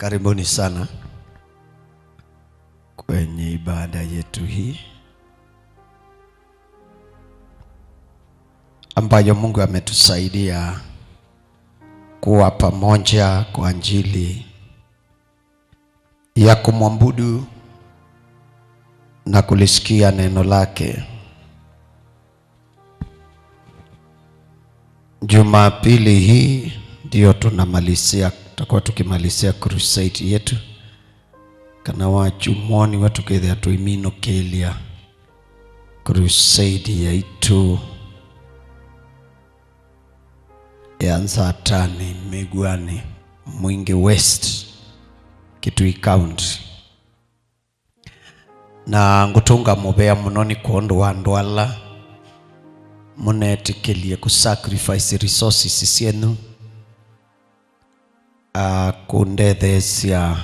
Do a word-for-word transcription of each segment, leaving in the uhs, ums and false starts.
Karibuni sana kwenye ibada yetu hii ambayo Mungu ametusaidia kuwa pamoja kwa ajili ya kumwabudu na kulisikia neno lake. Jumapili hii ndio tunamalizia, tutakuwa tukimalizia crusade yetu. Kana wa Jumoni wa tukethĩa tũiminũkĩlya crusade yaitũ ya Nzatani Mĩw'anĩ, Mwingi West, Kitui County. Na ngũtũnga mũvea mũno nĩ kwondũ wa andũ ala mũnetĩkĩlye kũ sacrifice resources syenyu, a, kũndetheesya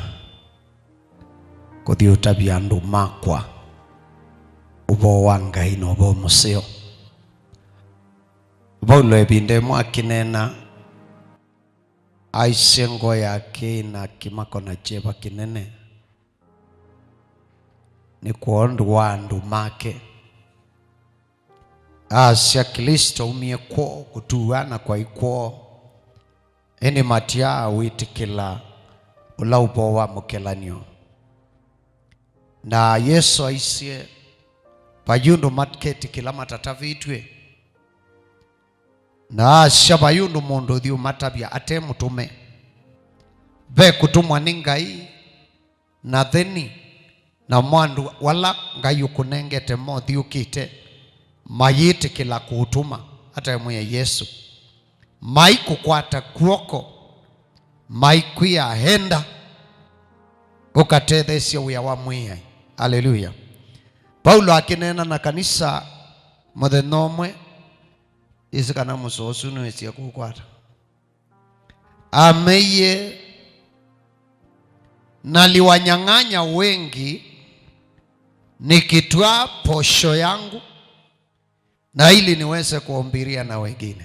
kũthi ũtavya andũ makwa ũvoo wa Ngai na ũvoo mũseo. Vaulo ĩvinda ĩmwe akĩneena, aisye ngoo yake na kĩmako na kyeva kĩnene nĩ kwondũ wa andũ make. Asya Klĩsto aumie kwoo kũtuwa na kwaĩ kwoo, ĩndĩ matyaa wĩtĩkĩla ũla ũvoo wa mũkelan'yo. Na Yesũ aisye, vai ũndũ maketĩkĩla matatavĩtw'e. Na asya, vai ũndũ mũndũ ũthi ũmatavya ate mũtũme. Ve kũtũmwa nĩ Ngai, na thĩni, na mo andũ ala Ngai ũkũnengete mothiũkĩte, mayĩtĩkĩla kũũtũma, atae Mwĩai Yesũ. Maikũkwata kw'oko, maikwĩa, enda, ũkatetheesye wĩa wa Mwĩai. Aleluya. Vaulo akĩneena na kanisa mũthenya ũmwe, ĩsĩ kana mũsoo ũsu nĩwĩsie kũkwata. Ameie, naliwanyang'anya wengi, nikitwaa posho yangu, na ili niweze kuhubiria na wengine.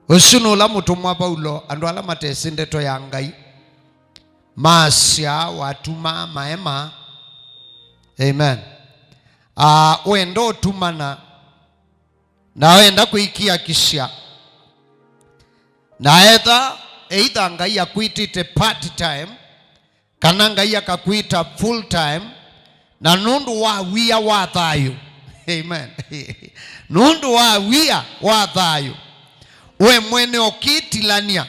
Ũsu nĩ ũla mũtũmwa Vaulo, andũ ala matesĩ ndeto ya Ngai, maasya watuma maema. Amen. Aa, wenda ũtumana, na wenda kwĩkiakisya, na etha either Ngai akwĩtĩte part time, kana Ngai akakwĩta full time, na nũndũ wa wia wa thayũ. Amen. Nũndũ wa wia wa thayũ, we mwene ũkĩtilany'a,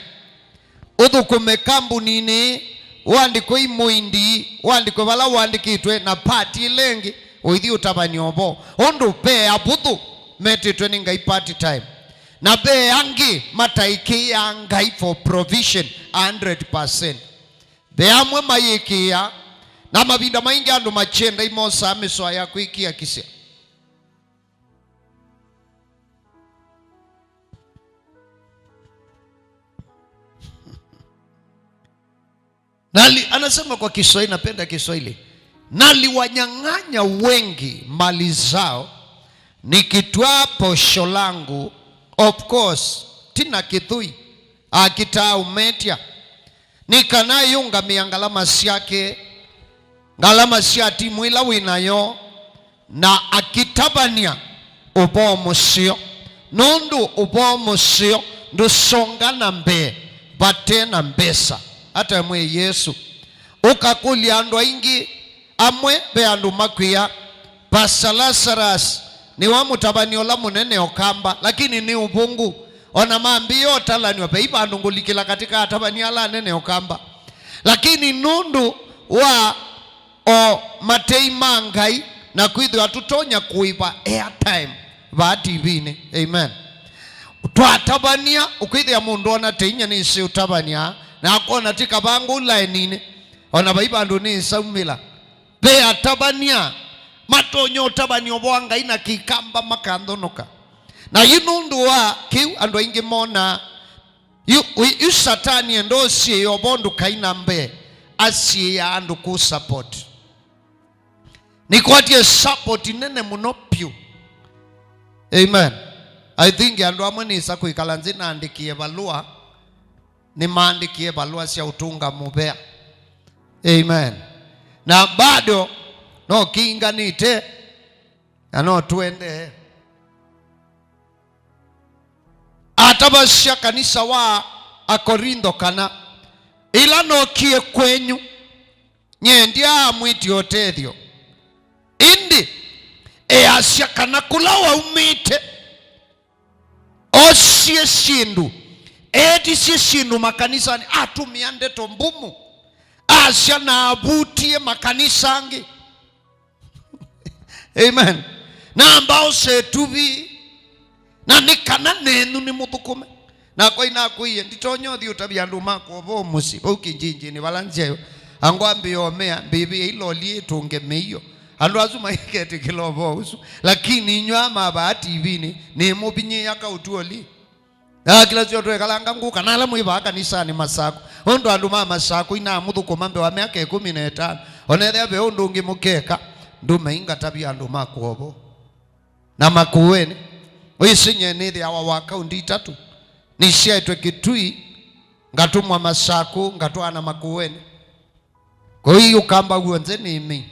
ũthũkũme kambuninĩ, ũandĩkwe imũindi, ũandĩkwe vala ũandĩkĩtwe, na part ĩla ĩngĩ ũithi ũtavany'a ũvoo. Ũndũ ve avũthũ metĩtwe nĩ Ngai part time, na ve angĩ mataĩkĩĩaa Ngai for provision a hundred percent. Ve amwe mayĩkĩĩa, na mavinda maingĩ andũ makyenda imosaa mĩsoa ya kwĩkiakisya. Nali-, anasema kwa Kiswahili, napenda Kiswahili, naliwanyang'anya wengi mali zao, nikitwaa posho langu. Of course, ti na kĩthũi, akitaa ũmetya, nĩ kana ĩũngamĩa ngalama syake, ngalama sya timu ĩla wĩ nayo, na akĩtavany'a ũvoo mũseo, nũndũ ũvoo mũseo ndũsonga na mbee vate na mbesa. Ata mwĩe Yesũ. Ũkakũlya andũ aingĩ, amwe ve andũ makwĩa, Pastor Lazarus nĩwe mũtavany'a ũla mũnene Ũkamba, lakini nĩ ũvũngũ. Ona mambĩĩa ũtalanw'a, vei vandũ ngũlikĩla katĩ ka atavany'a ala anene Ũkamba. Lakini nũndũ wa o matei ma Ngai na kwĩthĩwa tũtonya kũĩva airtime vaa T V-inĩ. Amen. Twatavany'a, ũkwĩthĩa mũndũ ona te inya nĩsĩ ũtavany'a, na akona ti kavangũ laĩninĩ, ona vai vandũ nĩsaumĩla. Ve atavany'a matonya ũtavany'a ũvoo wa Ngai na Kĩkamba makanthũnũka. Na yu nũndũ wa kĩu andũ aingĩ monaa Yu, yu, yu Satani enda ũsiĩĩa ũvoo ndũkai na mbee, asiĩĩaa andũ kũ support. Nĩkwatie support nene mũno vyũ. Amen. I think andũ amwe nĩsa kwĩkala nzĩ naandĩkĩe valũa, nĩmaandĩkie valũa sya ũtũnga mũvea. Amen. Na bado no kĩinganĩte, na no tũendee. Atavasya kanisa wa Akorintho kana, ĩla nookie kwenyu, nyie ndyaamwĩtye ũtethyo, ĩndĩ easya kana kũla waumĩte, osie syĩndũ, eetisye syĩndũ makanisanĩ, atũmĩa ndeto mbumu, asya na avutie makanisa angĩ. Amen. Na amba ose ĩtuvi, na nĩ kana nenyu nĩmũthũkũme. Nakwa inakwĩie, nditonya ũthi ũtavya andũ makwa ũvoo mũsyĩ, vau kĩnjinjinĩ vala nzyayo. Angwa mbĩomea, mbĩvĩa iloli ĩtũnge mĩio. Andũ asu maiketĩkĩla ũvoo ũsu. Lakini inyw'a ma vaa tivinĩ, nĩmũvinyĩĩa kaũtuoli. Na kĩla syo twekalanga ngũka, na ala mwĩ vaa kanisanĩ Masakũ. Ũndũ andũ ma Masakũ inamũthũkũma mbee wa myaka ĩkũmi na ĩtano. Onethĩa ve ũndũ ũngĩ mũkeka, ndũmaingatavya andũ makwa ũvoo. Na Makueni, wĩsĩ nyie nĩthĩawa wa kaunti itatũ. Nĩsyaĩtwe Kitui, ngatũmwa Masakũ, ngatwaana Makueni. Kũu Ũkamba w'onthe nĩ mei.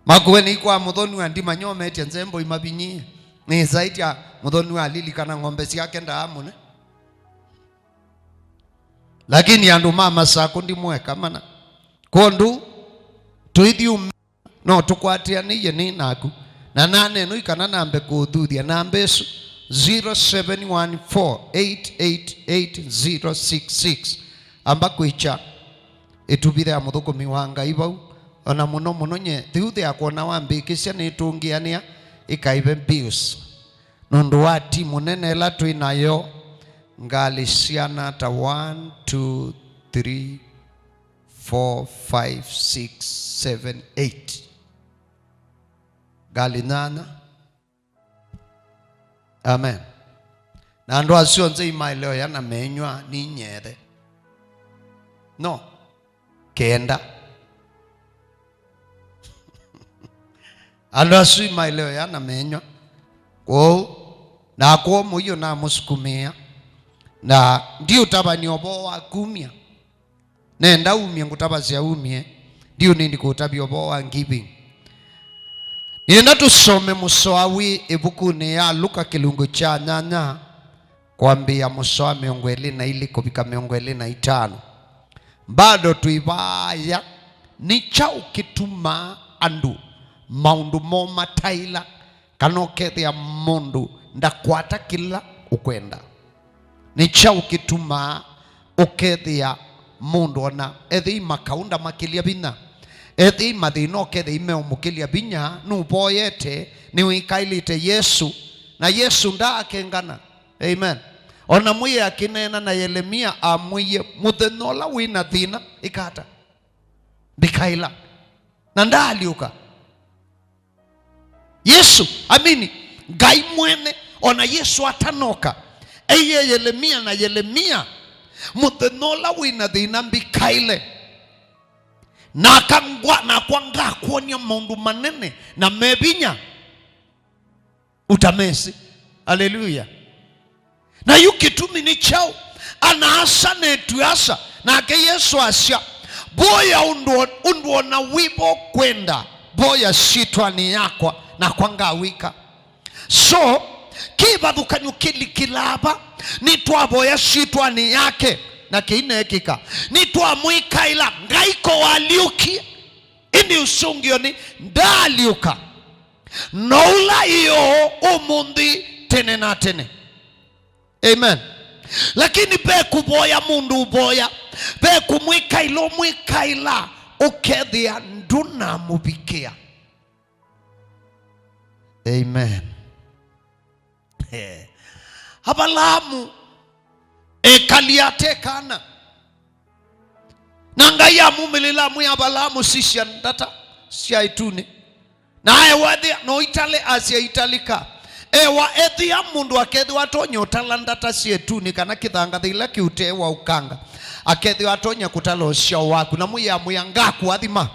Makueni kwa mũthoni wa ndima nyometye nzembo imavinyie. Nĩsaĩtya mũthoni wa lili kana ng'ombe syake ndaamũne. Lakini andũ ma Masakũ ndimweka mana. Kwondũ tũithyũmĩ no tũkwatĩanĩie nĩ naku. Na nanenũi kana nambe kũũthuthya namba ĩsu, zero seven one four eight eight eight zero six six. Amba kwĩkya ĩtuvi ya mũthũkũmi wa Ngai vau, o na mũno mũno nye thiuthi ya kwona wambĩkĩsya nĩtũngĩanĩa ĩkaĩve bills. Nũndũ wa timu nene ĩla twĩ nayo, ngalĩ syana ta one, two, three, four, five, six, seven, eight. Ngalĩ nyanya. Amen. Na andũ asu onthe imaĩle oya na menyw'a ninyethe. No. Kenda. Andũ asu imaĩle oya na menyw'a. Kwoou, nakwa mũio namũsukumĩa. Na ndiũtavany'a ũvoo wa kumya. Nenda umye ngũtavasya umye, ndiũnĩndi kũtavya ũvoo wa giving. Nĩenda tũsome mũsoa wĩ ĩvukunĩ ya Luka kĩlungu kya nyanya, kwambĩĩa mũsoa mĩongo ĩlĩ na ilĩ kũvika mĩongo ĩlĩ na itano. Bado twĩ vaya, nĩ kyaũ kĩtumaa andũ maũndũ moo mataĩla? Kana ũkethĩa mũndũ ndakwata kĩla ũkwenda. Nĩ kyaũ kĩtumaa ũkethĩa mũndũ ona ethĩi makaũ ndamakĩlya vinya, ethĩi mathĩna ũkethĩa imeũmũkĩlya vinya, nũvoyete, nĩwĩkaĩlĩte Yesũ, na Yesũ ndaakengana. Amen. Ona mwĩe akĩneena na Yelemia amwĩie, mũthenya ũla wĩ na thĩna, ĩka ata? Ndikaĩla. Na ndaalyũka. Yesũ, amini, Ngai mwene, ona Yesũ atanoka, aiye Yelemia na Yelemia, mũthenya ũla wĩ na thĩna mbikaĩle, nakangwa, nakwa ngakwony'a maũndũ manene na me vinya ũtamesĩ. Aleluya. Na yu kĩtumi nĩ kyaũ? Ana-a-asa na eĩtu-a-asa, nake Yesũ asya, voya ũndũ, ũndũ o na wĩva ũkwenda, voya syĩtwanĩ yakwa, nakwa ngawĩka. So, kĩvathũkany'o kĩlikĩlaa va, nĩtwavoya syĩtwanĩ yake, na kĩineekĩka. Nĩtwamwĩkaĩla, Ngai ko walyũkie. Ĩndĩ ũsũngĩo nĩ, ndaalyũka, no ũla ĩoo ũmũnthĩ tene na tene. Amen. Lakini ve kũvoya mũndũ ũvoya, ve kũmwĩkaĩla ũmwĩkaĩla, ũkethĩa ndũnamũvikĩa. Amen. Eh. Avalaamu ekali ate kana. Na Ngai amumĩlĩla amwĩa Avalaamu, sisya ndata sya ĩtunĩ. Na ewa ethĩa, no itale asya italĩka. Ewa ethĩa mũndũ akethĩwa atonya ũtala ndata sya ĩtunĩ kana kĩthangathĩ ila kĩũtewa ũkanga. Akethĩwa atonya kũtala ũsyao waku. Na mwĩa amwĩa ngakũathima.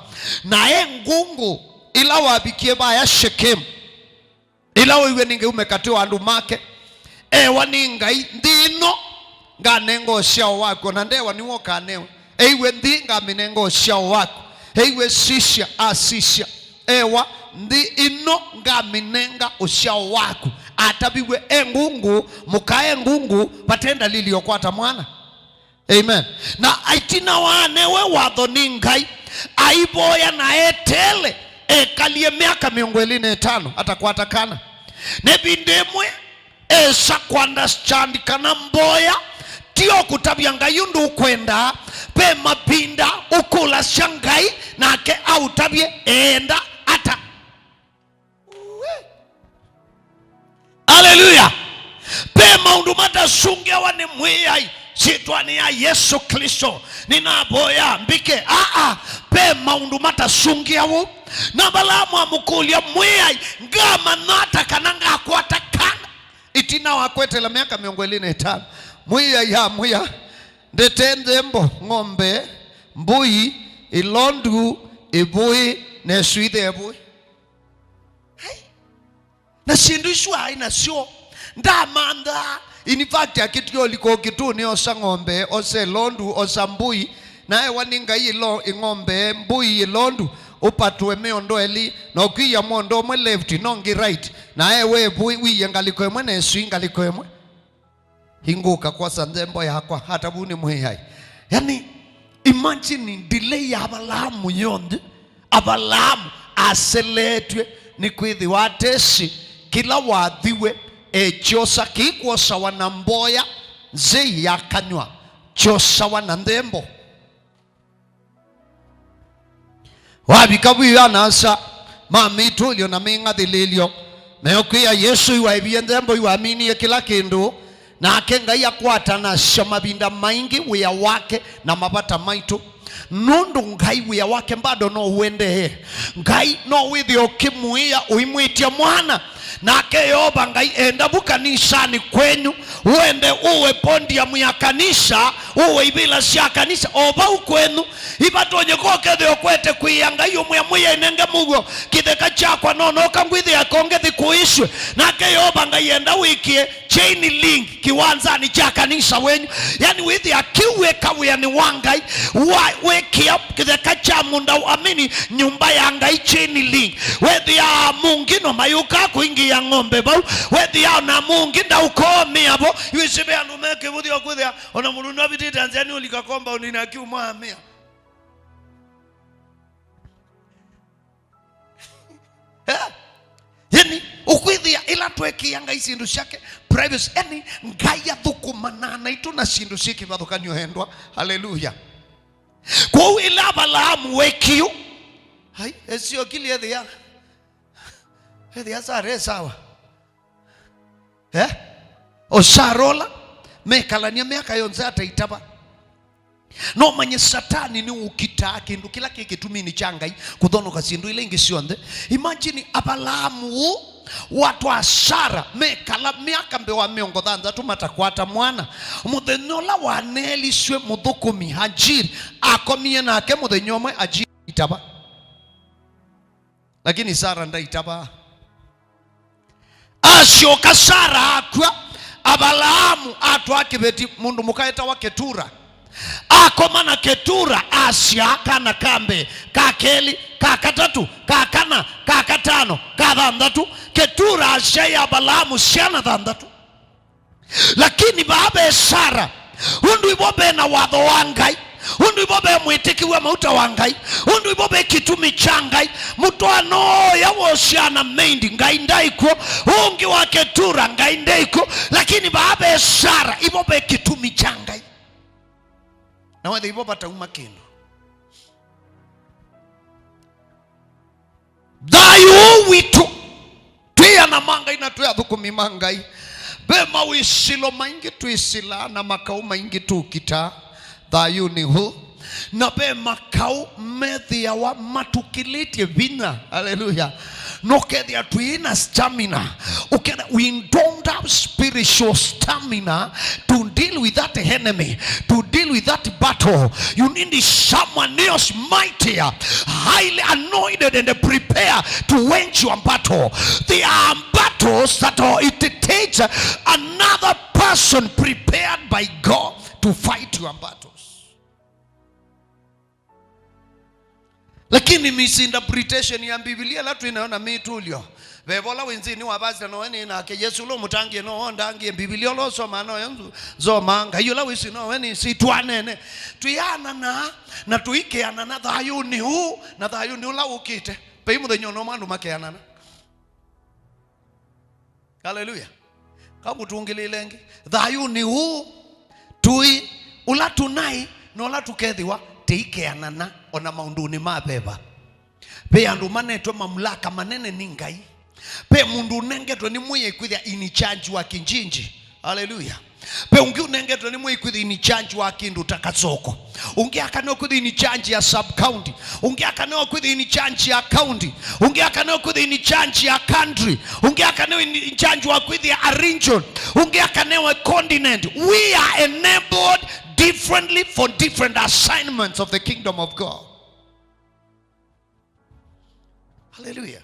Na e ngũngũ ila wavikie vaya Shekemu. Ĩla wĩw'e nĩngeume katĩ wa andũ make, ewa nĩ Ngai, nthĩ ĩno nganenga ũsyao waku, o na ndewa nĩwe ũkanewe. Eiwe nthĩ, ngamĩnenga ũsyao waku. Eiwe sisya, asisya. Ewa, nthĩ ĩno ngamĩnenga ũsyao waku. Ataviw'e e ngungu, mũka e ngungu, vate ndalili ya ũkwata mwana. Amen. Na ĩtina wa anewe watho nĩ Ngai, aivoya na eteele, ekalie myaka mĩongo ĩlĩ na ĩtano atakwata kana. Na ĩvinda ĩmwe, esa kũ understand kana mboya ti o kũtavya Ngai ũndũ ũkwenda. Ve mavinda ũkũlasya Ngai, nake aũtavye eenda ata. Aleluya! Ve maũndũ matasũngĩawa nĩ Mwĩai. Syĩtwanĩ ya Yesũ Klĩsto, nĩnavoya mbike. Aa, ve maũndũ matasũngĩa ũu. Na Avalaamu amũkũlya, Mwĩai, ngamanya ata kana ngakwata kana? Ĩtina wa kweteela myaka mĩongo ĩlĩ na ĩtano, Mwĩai amwĩa, ndete nthembo, ng'ombe, mbũi, ĩlondu, ĩvũĩ, na ĩsui ya ĩvũĩ. Hai. Na syĩndũ isu aĩ nasyo, ndamantha. In fact, akĩtw'a ũlika ũkĩtũnĩ, osa ng'ombe, osa ĩlondu, osa mbũi, na ewa nĩ Ngai ĩlo-, ĩng'ombe, mbũi, ĩlondu, ũpatũe mĩondo ĩlĩ, na ũkwia mwondo ũmwe left, na ũngĩ right, na ewe ĩvũĩ, wĩe ngalĩko ĩmwe na ĩsui ngalĩko ĩmwe. Hingũka kwosa nthembo yakwa, ata vu nĩ Mwĩai. Yani, imagine delay ya Avalaamu yonthe. Avalaamu aseleetw'e nĩ kwĩthĩwa atesĩ kĩla wathiwe ekyosa kĩi kwosawa na mboya nzei ya kanyw'a, kyosawa na nthembo. Wavika vu, ana-a-asa ma mĩtũlyo na mĩng'athĩlĩlyo meũkwĩa, Yesũ yu waĩvie nthembo, yu waminie kĩla kĩndũ, nake Ngai akwatanasya mavinda maingĩ wĩa wake na mavata maitũ. Nũndũ Ngai wĩa wake bado no ũendee. Ngai no wĩthĩe ũkĩmũĩa ũimwĩtya mwana. Nake Yeova Ngai enda vu kanisanĩ kwenyu, ũende ũwe podium ya kanisa, ũwe ivĩla sya kanisa, o vau kwenyu. Ivatonyeka ũkethĩa ũkwete kwĩĩa Ngai, ũmwĩa, Mwĩai, nenge mũuo, kĩtheka kyakwa no noka ngwĩthĩa ko ngĩthi kũĩsw'e. Nake Yeova Ngai enda wĩkĩe chain link kĩwanzanĩ kya kanisa wenyu. Yani, wĩthĩa kĩu wĩka wĩanĩ wa Ngai, wa, wĩkĩa kĩtheka kya mũndũ, amini, nyũmba ya Ngai, chain link. Wĩthĩa mũngĩ no mayũka kũingĩa ng'ombe vau. Wĩthĩa ona mũngĩ ndaũkomĩa vo. Yu ĩsĩ ve andũ me kĩvũthyo kwĩthĩa ona mũndũ navitĩte nzĩa nĩ ũlika compound na kiuma amĩa. Eh? Yani, ũkwĩthĩa ĩla twekĩa Ngai syĩndũ syake, privacy, yani, Ngai athũkũmanaa naitũ na syĩndũ syĩ kĩvathũkany'o, endwa. Haleluya. Kwoou ĩla Avalaamu wekiu, ai, esiokili ethĩa, ethĩa Sara e sawa. Eh? O Sara ũla mekalania myaka yonthe ataitava. No manye Satani nĩũkitaa kĩndũ kĩla kĩ kĩtuminĩ kya Ngai kũthonoka syĩndũ ila ingĩ syonthe. Imagine Avalaamu ũũ watwaa Sara, mekala myaka mbee wa mĩongo thanthatũ matakwata mwana. Mũthenya ũla waneelisw'e mũthũkũmi Hajiri, akomie nake mũthenya ũmwe, Hajiri aitava. Lakini Sara ndaitava. Asyoka Sara akw'a, Avalaamu atwaa kĩveti, mũndũ mũka etawa Ketura. Akoma na Ketura, asyaa kana ka mbee, ka kelĩ, ka katatũ, ka kana, ka katano, ka thanthatũ. Ketura asyaĩa Avalaamu syana thanthatũ. Lakini vaa ve Sara, ũndũ ivo ve na watho wa Ngai, ũndũ ivo ve mwĩtĩkĩw'a mauta wa Ngai, ũndũ ivo ve kĩtumi kya Ngai, mũtwaano ũya wa ũsyana maindi, Ngai ndaĩ kw'o, ũngĩ wa Ketura, Ngai ndaĩ kw'o, lakini vaa ve Sara, ivo ve kĩtumi kya Ngai. Na wethe ivo vatauma kĩndũ. Thayũ ũũ witũ, twĩ ana ma Ngai na twĩ athũkũmi ma Ngai. Ve mawĩsĩlo maingĩ twĩsĩlaa na makaũ maingĩ tũkitaa thayũnĩ ũũ. Na ve makaũ methĩawa matũkĩlĩtye vinya. Haleluya. Nũkethĩa twĩ na stamina. Ũkethĩa we don't have spiritual stamina to deal with that enemy, to deal with that battle. You need someone else mightier, highly anointed and prepared to wage your battle. There are battles battles that are, it takes another person prepared by God to fight your battles. Lakini misinterpretation ya Mbivilia ĩla twĩ nayo na mĩtũlyo. Veva ũla wĩ nthĩnĩ wa pastor, nowe nĩ nake. Yesũ ũla ũmũtangie, nowe ũndangie. Mbivilia ũla ũsomaa, noyo nzu-, nzomaa. Ngai ũla wĩsĩ, nowe nĩsĩ. Twanene. Twĩanana na tũikeanana thayũnĩ ũũ na thayũnĩ ũla ũkĩte. Vai mũthenya ũno andũ makeanana. Haleluya. Kamũtũngĩlĩĩle ĩngĩ. Thayũnĩ ũũ tũĩ, ũla tũnaĩ, na ũla tũkethĩwa tĩikeanana ona maũndũnĩ ma veva. Ve andũ manetwe mamlaka manene nĩ Ngai. Ve mũndũ ũnengetwe nĩ Mwĩai kwĩthĩa in charge wa kijiji. Haleluya. Ve ũngĩ ũnengetwe nĩ Mwĩai kwĩthĩa in charge wa kĩndũ ta kasoko. Ũngĩ akanenwa kwĩthĩa in charge ya sub county. Ũngĩ akanenwa kwĩthĩa in charge ya county. Ũngĩ akanenwa kwĩthĩa in charge ya country. Ũngĩ akanenwa in, in charge wa kwĩthĩa a region. Ũngĩ akanenwa continent. We are enabled differently for different assignments of the kingdom of God. Haleluya.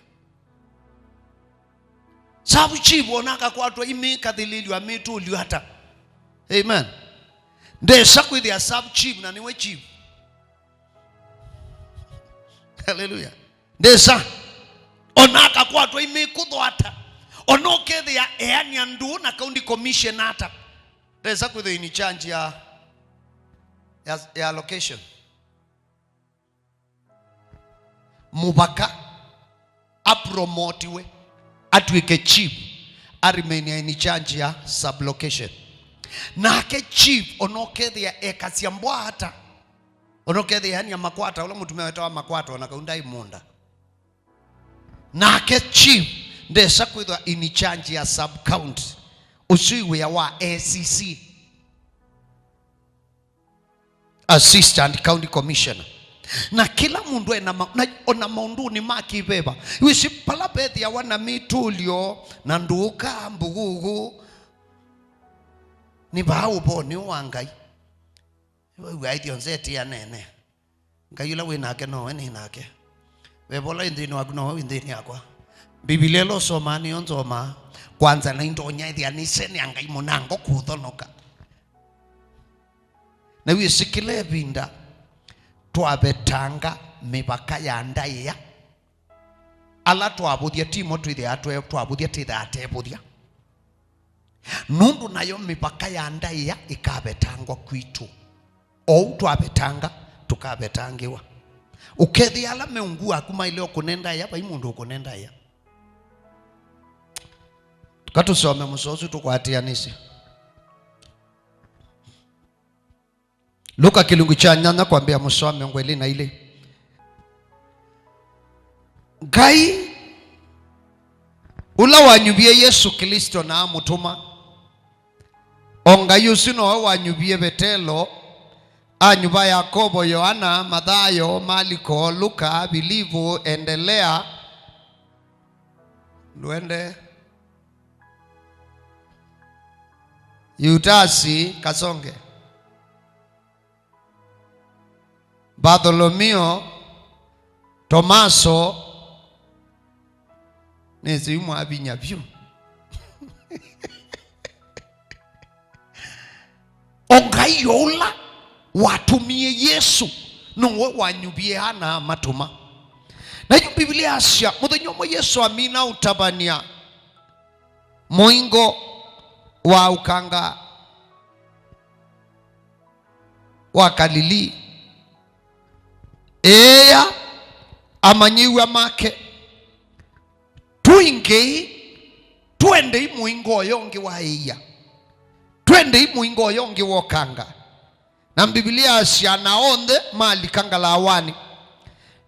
Sub chief ona akakwatwa imĩkathĩlĩlyo amĩtũlyo ata. Amen. Ndesa kwĩthĩa sub chief na nĩwe chief. Haleluya. Ndesa. Ona akakwatwa imĩkũthwa ata. Ona ũkethĩa eania ndũũ na county commissioner ata. Ndesa kwĩthĩa in charge ya, ya, ya location. Mũvaka apromotiwe, atw'ĩke chief, aremain in charge ya sub-location. Nake chief, ona ũkethĩa ekasya mbwa ata, ona ũkethĩa ania makwata, ũla mũtumĩa wetawa makwata, ona kau ndaĩ mũũnda. Nake chief ndesa kwĩthwa in charge ya sub-county, ũsu wĩ wĩa wa A C C. Assistant County Commissioner. Na kĩla mũndũ ena ma-, na ona maũndũnĩ ma kĩveva. Wĩsĩ vala vethĩawa na mĩtũlyo, na ndũũka, mbugugu, nĩ vaa ũvonĩ wa Ngai. Wĩw'aa ithyonthe ĩtĩanene. Ngai ũla wĩ nake nowe nĩ nake. Veva ũla wĩ nthĩnĩ waku nowe wĩ nthĩnĩ yakwa. Mbivilia ĩla ũsomaa nĩyo nzomaa. Kwanza naindonya ĩthĩa nĩsenea Ngai mũnango kũthonoka. Na wĩsĩ kĩla ĩvinda twavetanga mĩvaka ya ndaĩa, ala twavũthya timo twĩthĩaa twe-, twavũthya tĩthaa tevũthya. Nũndũ nayo mĩvaka ya ndaĩa ĩkavetangwa kwitũ. Ou twavetanga, tũkavetangĩwa. Ũkethĩa ala me ungu waku maĩle ũkũne ndaĩa, vai mũndũ ũkũne ndaĩa. Katũsome mũsoa ũsu tũkwatĩanĩsye. Luka kĩlungu kya nyanya kwambĩa mũsoa mĩongo ĩlĩ na ilĩ. Ngai ũla wanyuvie Yesũ Klĩsto na amũtũma, o Ngai ũsu nowe wanyuvie Vetelo, anyuva Yakovo, Yoana, Mathayo, Maliko, Luka, Vilivu, Endelea, Lwende, Yutasi, Kasonge, Bartholomeo, Tomaso, nĩsĩ yu mwavinya vyũ. O Ngai o ũla watũmie Yesũ, nowe wanyuvie ana amatũma. Na yu Mbivilia yasya, mũthenya ũmwe Yesũ amina ũtavany'a mũingo wa ũkanga wa Kalilii, eea amanyĩw'a make, "Tũingĩi, twendei mũingo ũyũ ũngĩ wa ĩia, twendei mũingo ũyũ ũngĩ wa ũkanga." Na Mbivilia yasya, "Na onthe malika ngalawanĩ."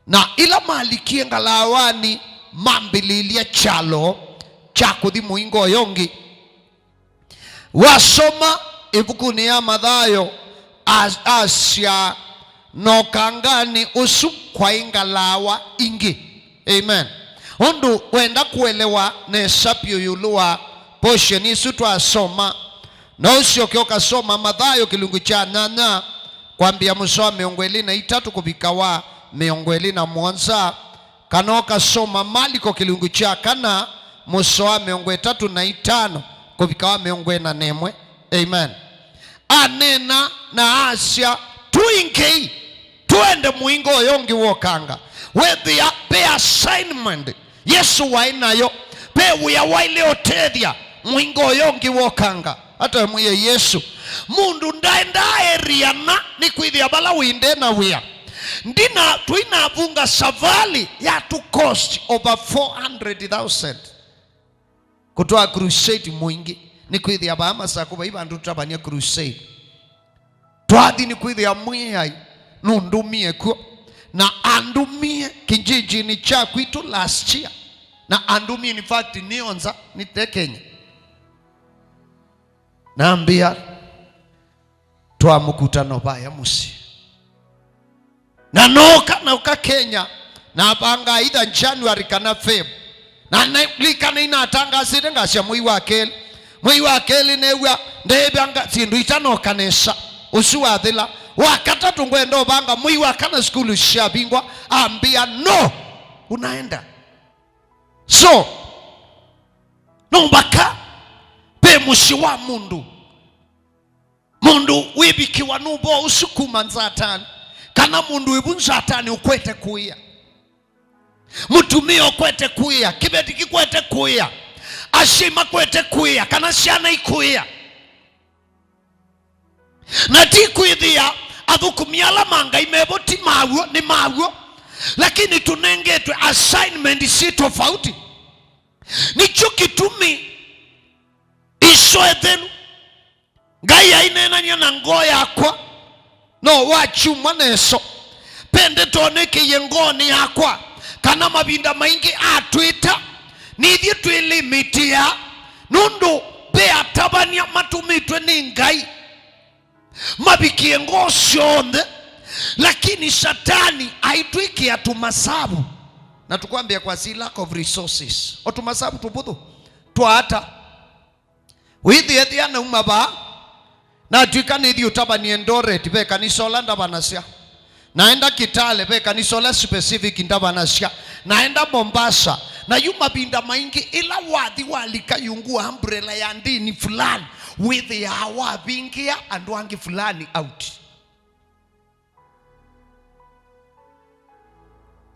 Na ĩla malikie ngalawanĩ, mambĩlĩĩlya kyalo kya kũthi mũingo ũyũ ũngĩ. Wasoma ĩvukunĩ ya Mathayo, as-, asya, "Na ũkanganĩ ũsu kwaĩ ngalawa ingĩ." Amen. Ũndũ wenda kũelewa nesa vyũ ĩũlũ wa portion ĩsu twasoma, no ũsyoke ũkasoma Mathayo kĩlungu kya nyanya, kwambĩa mũsoa wa mĩongo ĩlĩ na itatũ kũvika wa mĩongo ĩlĩ na mũonza, kana ũkasoma Maliko kĩlungu kya kana, mũsoa wa mĩongo ĩtatũ na itano kũvika wa mĩongo ĩna na ĩmwe. Amen. Aneena na asya, "Tũingĩi, tũende mũingo ũyũ ũngĩ wokanga." Wĩthĩa ve assignment Yesũ waĩ nayo, ve wĩa waĩle ũtethya mũingo ũyũ ũngĩ wokanga. Ata mwĩe Yesũ. Mũndũ ndaendaa area na nĩkwĩthĩa vala wĩ nde na wĩa. Ndina, tũinavunga savali ya tũ cost over four hundred thousand. Kũtwaa crusade mũingĩ, nĩkwĩthĩa vaa Masakũ vai vandũ tũtavany'a crusade. Twathi nĩkwĩthĩa Mwĩai nũndũmie kw'o, na andũmie kĩnjinjinĩ kya kwitũ last year, na andũmie, in fact, nĩ o nza, nĩ te Kenya. Nambĩa, twaa mũkutano vaya mũsyĩ. Na nooka, nauka Kenya, navanga either January kana Feb. Na nĩlikana inatangasĩte ngasya mwei wa kelĩ. Mwei wa kelĩ new'a ndĩvanga syĩndũ itanoka nesa. Ũsu wathĩla. Wa katatũ ngwenda ũvanga mwei wa kana sukulu syavingwa, ambĩa, "No, unaenda." So, no mbaka ve mũsyĩ wa mũndũ. Mũndũ wĩvikĩwa nĩ ũvoo ũsu kuma Nzatani, kana mũndũ wĩ vu Nzatani ũkwete kũĩa, mũtumĩa ũkwete kũĩa, kĩveti kĩkwete kũĩa, asyai makwete kũĩa, kana syana ikũĩa. Na ti kwĩthĩa athũkũmi ala ma Ngai mevo ti maw'o, nĩ maw'o, lakini tũnengetwe assignment syĩ tofauti. Nĩkyo kĩtumi iso ethelu Ngai aineenany'a na ngoo yakwa, no wakyumwa neso. Ve ndeto nĩkĩie ngoonĩ yakwa, kana mavinda maingĩ atwĩta, nithyĩ twĩlimĩtĩa, nũndũ ve atavany'a matũmĩtwe nĩ Ngai mavikĩe ngoo syonthe, lakini Satani aitwĩkĩa tũmasavu, na tũkwambĩa kwa si lack of resources, o tũmasavu tũvũthũ twa ata. Wĩthĩe ethĩa nauma vaa, natw'ĩka nĩthi ũtavany'a Eldoret, ve kanisa ũla ndavanasya. Naenda Kitale, ve kanisa ũla specific ndavanasya. Naenda Mombasa. Na yu mavinda maingĩ, ĩla wathi walika yungu wa umbrella ya ndini fulani, wĩthĩaa wavingĩa andũ angĩ fulani out.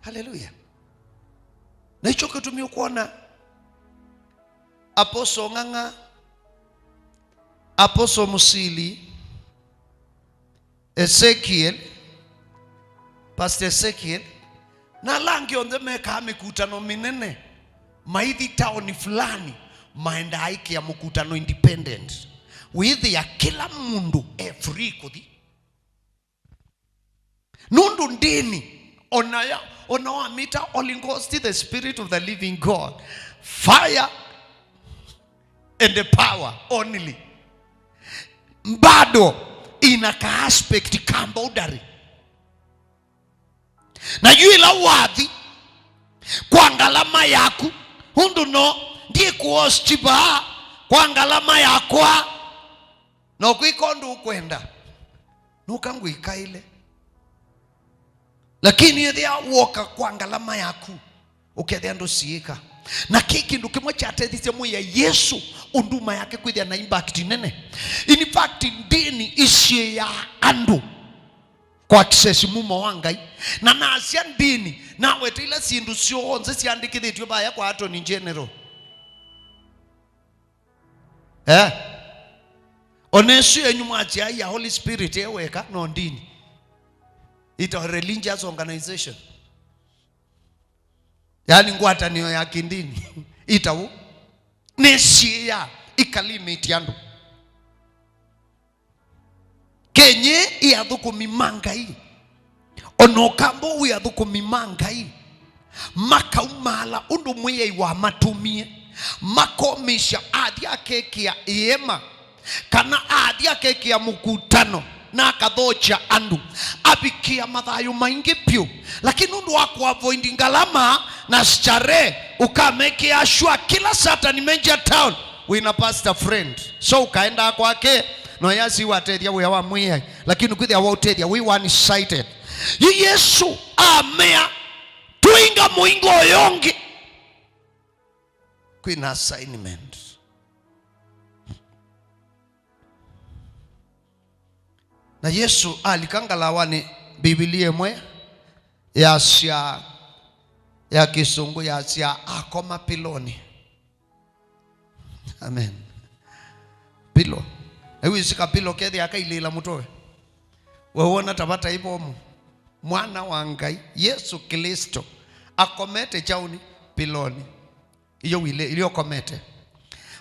Haleluya. Na icho kĩtumi ũkwona Apostle Ng'ang'a, Apostle Musili, Ezekiel, Pastor Ezekiel, na ala angĩ onthe mekaa mĩkutano mĩnene, maithi taoni fulani, maendaa ĩkĩa mũkutano independent. Wĩthĩa kĩla mũndũ e free kũthi. Nũndũ ndĩni, ona ya, ona wamĩta Holy Ghost, the Spirit of the living God, fire and the power only, bado ina ka aspect ka boundary. Na yu ĩla wathi kwa ngalama yaku, ũndũ no ndiĩ kũhosti vaa kwa ngalama yakwa, no kwĩka ũndũ ũkwenda, nũka ngwĩkaĩle. Lakini ethĩa woka kwa ngalama yaku, ũkethĩa ndũsiĩka. Na kĩ kĩndũ kĩmwe kyatethisye Mwĩai Yesũ ũnduma yake kwĩthĩa na impact nene. In fact, ndĩni isiĩaa andũ kwa access mumo wa Ngai. Na nasya ndĩni, nawete ila syĩndũ syonthe syandĩkĩthĩtw'e vaya kwa Attorney General. Eh? Ona ĩsu yenyu mwasya ya Holy Spirit e weka, no ndini. Ĩtawa religious organization. Yaani ngwatanĩo ya kĩndini. Ĩtawa nĩsiĩĩa ĩkalimĩtye andũ. Kenyĩ ĩ athũkũmi ma Ngai. Ona ũkamba wĩ athũkũmi ma Ngai, makaumaala ũndũ Mwĩai wamatũmie, makomĩsya athi akekĩa ĩema, kana athi akekĩa mũkutano, na akathokya andũ, avikĩa mathayũ maingĩ vyũ. Lakini nũndũ wa kũavoid ngalama na starehe, ũkamekĩa sure kĩla Satani menja town, wĩna pastor friend. So ũkaendaa kwake, no yasi watethya wĩa wa Mwĩai, lakini kwĩthĩa waũtethya wĩ one sided. Yu Yesũ amea, "Tũinga mũingo ũyũ ũngĩ." Kwĩna assignment. Na Yesũ alika ngalawanĩ, Mbivilia ĩmwe yasya, ya Kĩsũngũ yasya, akoma pilonĩ. Amen. Pilo. Nĩwĩsĩ kapilo kethĩa kailĩĩla mũtwe we? We wona ta vata ivomo? Mwana wa Ngai, Yesũ Klĩsto, akomete kyaũnĩ? Pilonĩ. Iyo wile, ilio komete.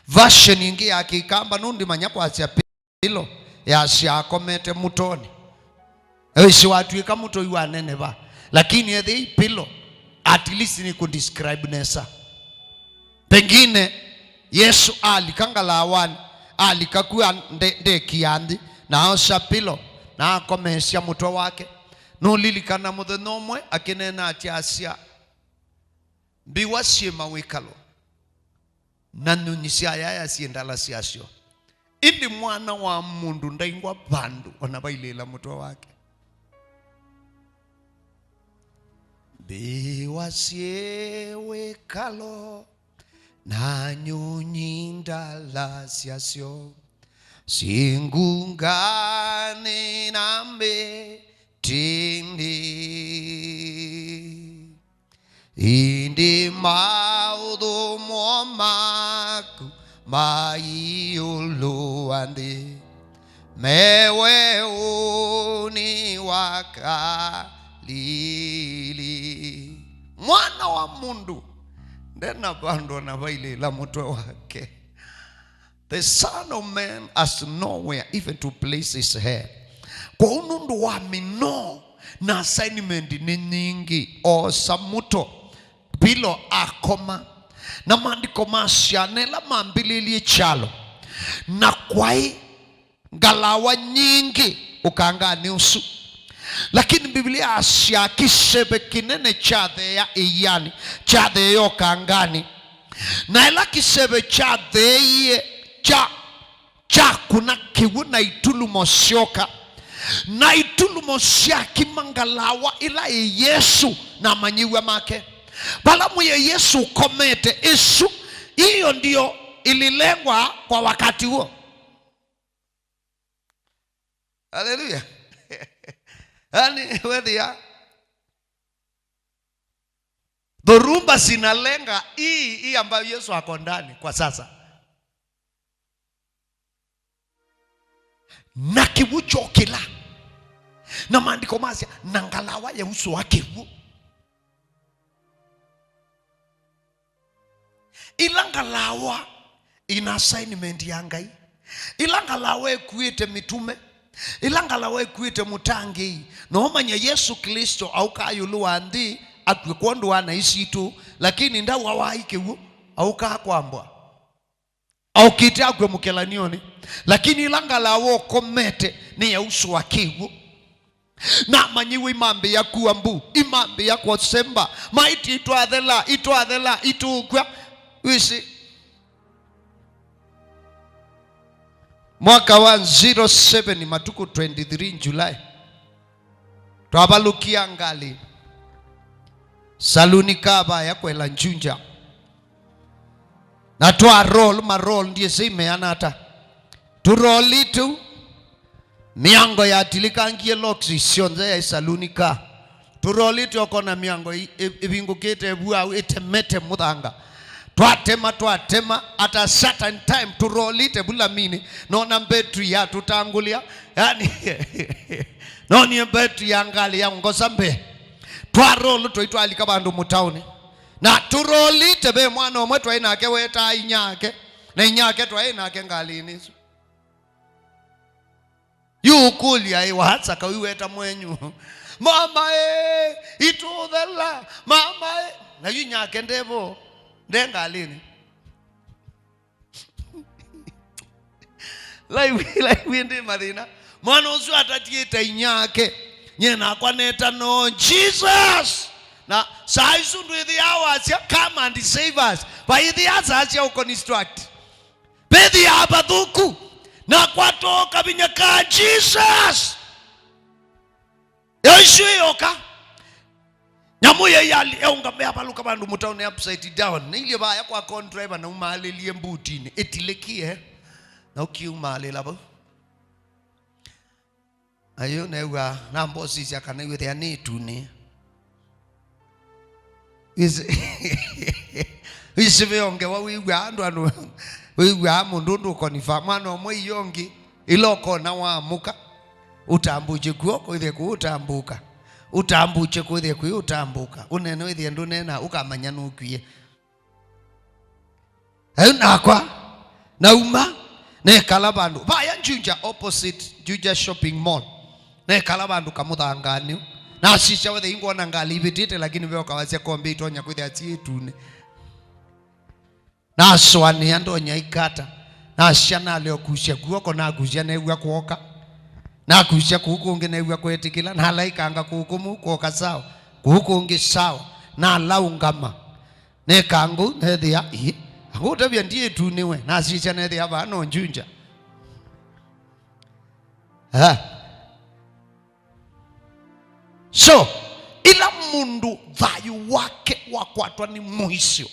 Version ingĩ ya Kĩkamba, nũndimanya kwasya pi-, pilo, yasya akomete mũtonĩ. Ĩsĩ watw'ĩka mũtoi wa neneva, lakini ethĩi pilo, at least nĩ kũ describe nesa. Pengine Yesũ alika ngalawanĩ, alika ku a-, nde-, ndekia nthĩ, na aosa pilo, na akomesya mũtwe wake. Nũlilikana mũthenya ũmwe akĩneena akyasya, mbiwa syĩ mawĩkalo, na nyũnyi syayaya syĩ ndala syasyo, ĩndĩ Mwana wa Mũndũ ndaingwa vandũ o na vailĩĩla mũtwe wake. Mbiwa syĩ wĩkalo, na nyũnyi ndala syasyo, syĩ ngunganĩ na mĩtĩnĩ. Ĩndĩ maũthũmũo maku ma ĩũlũ wa nthĩ, me weũnĩ wa Kalili. Mwana wa Mũndũ ndena vandũ o na vailĩĩla mũtwe wake. The Son of Man has nowhere even to place his head. Kwoou nũndũ wa mĩnoo na assignment nĩ nyingĩ, oosa mũto, pilo, akoma. Na maandĩko masya, na ĩla mambĩlĩlye kyalo, na kwaĩ ngalawa nyingĩ ũkanganĩ ũsu. Lakini Biblia yasya kĩseve kĩnene kyatheea ĩianĩ, kyatheea ũkanganĩ. Na ĩla kĩseve kyatheeie, kya, kyakũna kĩw'ũ na itulumo syoka. Na itulumo syakima ngalawa ĩla ĩ Yesũ na amanyĩw'a make. Vala Mwĩai Yesũ ũkomete, ĩsu, hiyo ndio ililengwa kwa wakati huo. Haleluya. Yaani, wethĩa dhoruba zinalenga hii, hii ambayo Yesu ako ndani kwa sasa. Na kĩw'ũ kyokĩla. Na maandĩko masya, na ngalawa yausũa kĩw'ũ. Ĩla ngalawa ĩna assignment ya Ngai. Ĩla ngalawa ĩkuĩte mĩtume. Ĩla ngalawa ĩkuĩte mũtangĩĩi. Na ũmanya Yesũ Klĩsto aũkaa ĩũlũ wa nthĩ, akw'e kwondũ wa naĩ sitũ, lakini ndauawa aĩ kĩw'ũ, aũkaa kwambwa. Aũkĩte akw'e mũkelanionĩ. Lakini ĩla ngalawa ũkomete nĩyausũa kĩw'ũ. Na amanyĩw'a imambĩĩa kua mbu, imambĩĩa kũsemba, maĩtye, itwathela, itwathela, itũkw'a. Wĩsĩ, mwaka wa zero seven, matukũ twenty-three July, twavalũkia ngalĩ saluni kaa vaya kwela Njunja. Na twa roll, ma roll, ndyĩsĩ imeana ata. Tũ roll tũu, mĩango yatilikangie, locks syonthe ya saluni kaa. Tũ roll tũkona mĩango ĩ-, ĩ-, ĩvingũkĩte vu au, ĩtemete mũthanga. Twatema, twatema, at a certain time, tũ roll vu laminĩ, nona mbetri yatũtangũlĩa. Yani, nonie mbetri ya ngalĩ yaũngosa mbee. Twa roll tũitwalika vandũ mũtaũnĩ. Na tũrolite ve mwana ũmwe twaĩ nake wetaa inyake, na inyake twaĩ nake ngalĩnĩ ĩsu. Yu ũkũlya ĩ, waasa kaũ weta mwenyu? Mama ĩ, itũthela, mama ĩ. Na yu inyake ndevo, nde ngalĩnĩ. Live, live ĩndĩ mathĩna. Mwana ũsu atatiĩte inyake. Nye nakwa neta no Jesus. Na saa isu ndwĩthĩaa wasya, "Come and save us." Vaithĩaa saa sya ũconstruct. Vethĩaa vathũku. Nakwa toka vinya ka Jesus. Yo isu ĩyoka. Mũyai ali eũngama, avalũka vandũ mũtaũnĩ upside down. Nĩilyĩ vaya kwa co-driver, naumaalĩlye mbutinĩ. Ĩtilĩkie. Na ũkiumaalĩla vau. Na yu neew'aa, namba ũsisya kana yu ĩthĩa nĩ ĩtunĩ. Isi, isi ve ongewa wĩw'aa andũ, andũ, wĩw'aa mũndũ ũndũ ũkonifa. Mwana ũmwe iyo ũngĩ, ĩla ũkona waamũka, ũtambũkye kw'oko, ĩthĩa kwĩ ũtambũka. Ũtambũkye kwĩthĩa kwĩ ũtambũka. Ũneena wĩthĩa ndũneena, ũkamanya nũkwie. Yu nakwa, nauma, nekala vandũ. Vaya Juja, opposite Juja Shopping Mall. Nekala vandũ kamũthanganĩu. Nasisya wethe ingwona ngalĩ ivĩtĩte, lakini ve ũkawasya kombe itonya kwĩthĩa syĩ ĩtunĩ. Nasũanĩa ndonya ikata. Nasya nalea ũkusya kw'oko, nakusya neew'a kwoka. Nakusya kũu kũngĩ neew'a kwetĩkĩla. Nalaikanga kũu kũmũ kwoka sawa. Kũu kũngĩ sawa. Nalaũngama. Neka ngũu, nethĩa, ĩ, angũtavya ndiĩtunĩwe, nasisya nethĩa vaa no Juja. Ah. So, ĩla mũndũ thayũ wake wakwatwa nĩ mũisyo,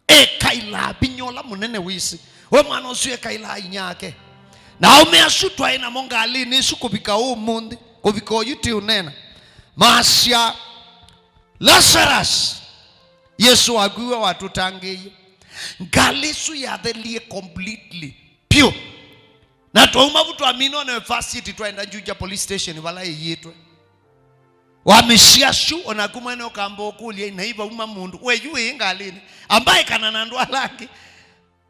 ekailaa vinya ũla mũnene wĩsĩ. We mwana ũsu ekailaa inyake. Na aũme asu twaĩ namo ngalĩnĩ ĩsu kũvika ũmũnthĩ, kũvika oyu tĩ ũnena. Masya, Lazarus! Yesũ wakuiwe watũtangĩĩie. Ngalĩ ĩsu yathelie completely, vyũ. Na twauma vu twamina university twaenda Juja police station vala ĩyĩtwe. Wamĩsya su, o naku mwene ũkamba ũkũlya, "Naĩ vauma mũndũ?" We yu ĩ ngalĩnĩ. Ambaĩkana na andũ ala angĩ.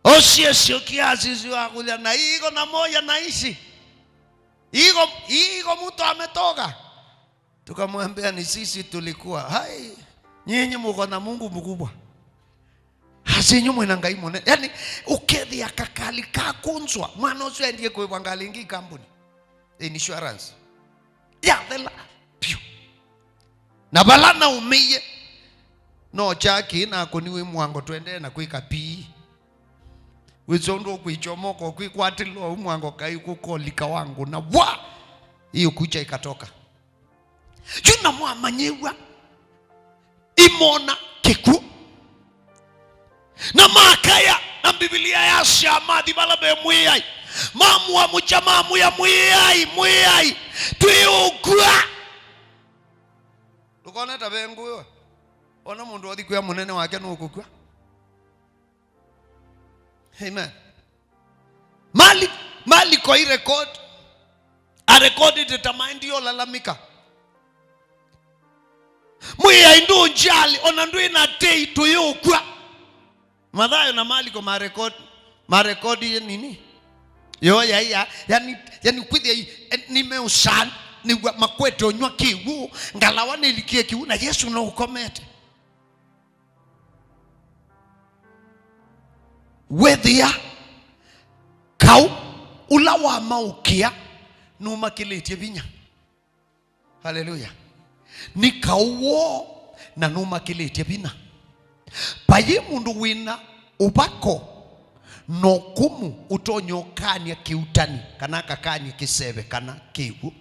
Ũsyesyo kiasi syo akũlya, "Na iko na moja na ici? Iko, iko mtu ametoka?" Tukamwambia, "Ni sisi tulikuwa." "Hai, nyinyi muko na Mungu mkubwa. Asi inyu mwina Ngai mũnene." Yani, ũkethĩa kakali kakunzwa, mwana ũcio aendie kũĩvwa ngalĩ ĩngĩ ikambuni. Insurance. Yathela, piu. Na vala naumĩie, no chaki nakũniwe mwango twendee na kwĩka pii. Wĩsĩ ũndũ ũkwĩkya ũmoko kwĩkwatĩlwa ũu mwango kai kũkolika wangu na wa, hiyo kucha ikatoka. Yu na mwamanyĩw'a imona kĩkw'ũ. Na makaya, na Mbivilia yasya mathi vala ve Mwĩai. Mamũamũkya, mamwĩa, "Mwĩai, Mwĩai, twĩũkw'a." Ndũkone ta ve ngũĩ we. Ona mũndũ othi kwĩa mũnene wake nũkũkw'a. Amen. Mali, Maliko irekodi. Arekodi teta maendio lalamika. "Mwĩai ndũnjali, ona ndwĩ na tei, tũyũkw'a." Mathayo na Maliko marekodi, marekodi ye nini? Yo ya, ya, yani, yani kwithia i, eh, nimeushan, nĩw'a makwete ũnyw'a kĩw'ũ, ngalawa nĩlikie kĩw'ũ, na Yesu no ũkomete. Wĩthĩa kaũ ũla wamaũkĩa nũmakĩlĩtye vinya. Haleluya. Nĩ kaũ woo na nũmakĩlĩtye vinya. Vayĩ mũndũ wĩna ũvako na ũkũmũ ũtonya ũkany'a kĩutani, kana akakany'a kĩseve, kana kĩw'ũ.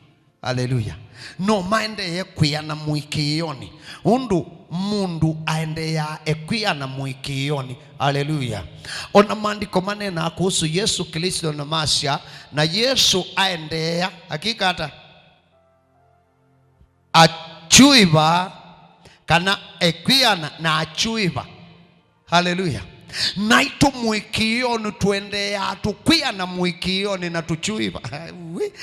Haleluya. No maendee kwĩana mũĩkĩĩonĩ. Ũndũ mũndũ aendeeaa ekwĩana mũĩkĩĩonĩ. Haleluya. Ona maandĩko maneenaa kũsũ Yesũ Klĩsto na masya, na Yesũ aendeea, akĩka ata? Akyuĩva, kana ekwĩana na akyuĩva. Haleluya. Naitũ mũĩkĩĩonĩ twendeeaa tũkwĩana mũĩkĩĩonĩ na tũkyuĩva. Wi.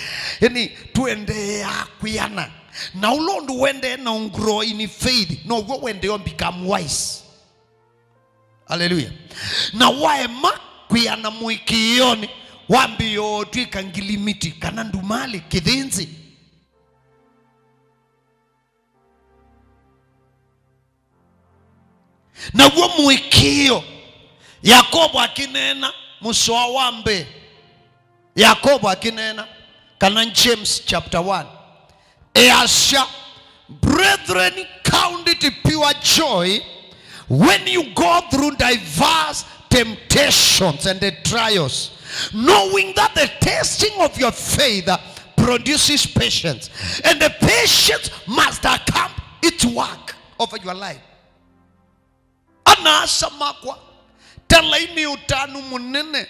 Ĩni twendeeaa kwĩana. Na ũla ũndũ wendee na grow in faith, now'o wendee become wise. Haleluya. Na waema kwĩana mũĩkĩĩonĩ, wambĩĩa ũtw'ĩka ngilimiti kana ndumalĩ kĩthĩnzĩ. Naw'o mũĩkĩĩo, Yakobo akĩneena, mũsoa wa mbee, Yakobo akĩneena, kana James chapter one, easya, "Brethren, count it pure joy when you go through diverse temptations and the trials, knowing that the testing of your faith produces patience, and the patience must accomplish its work." over your life. Ana-a-asa makwa, talai nĩ ũtanu mũnene.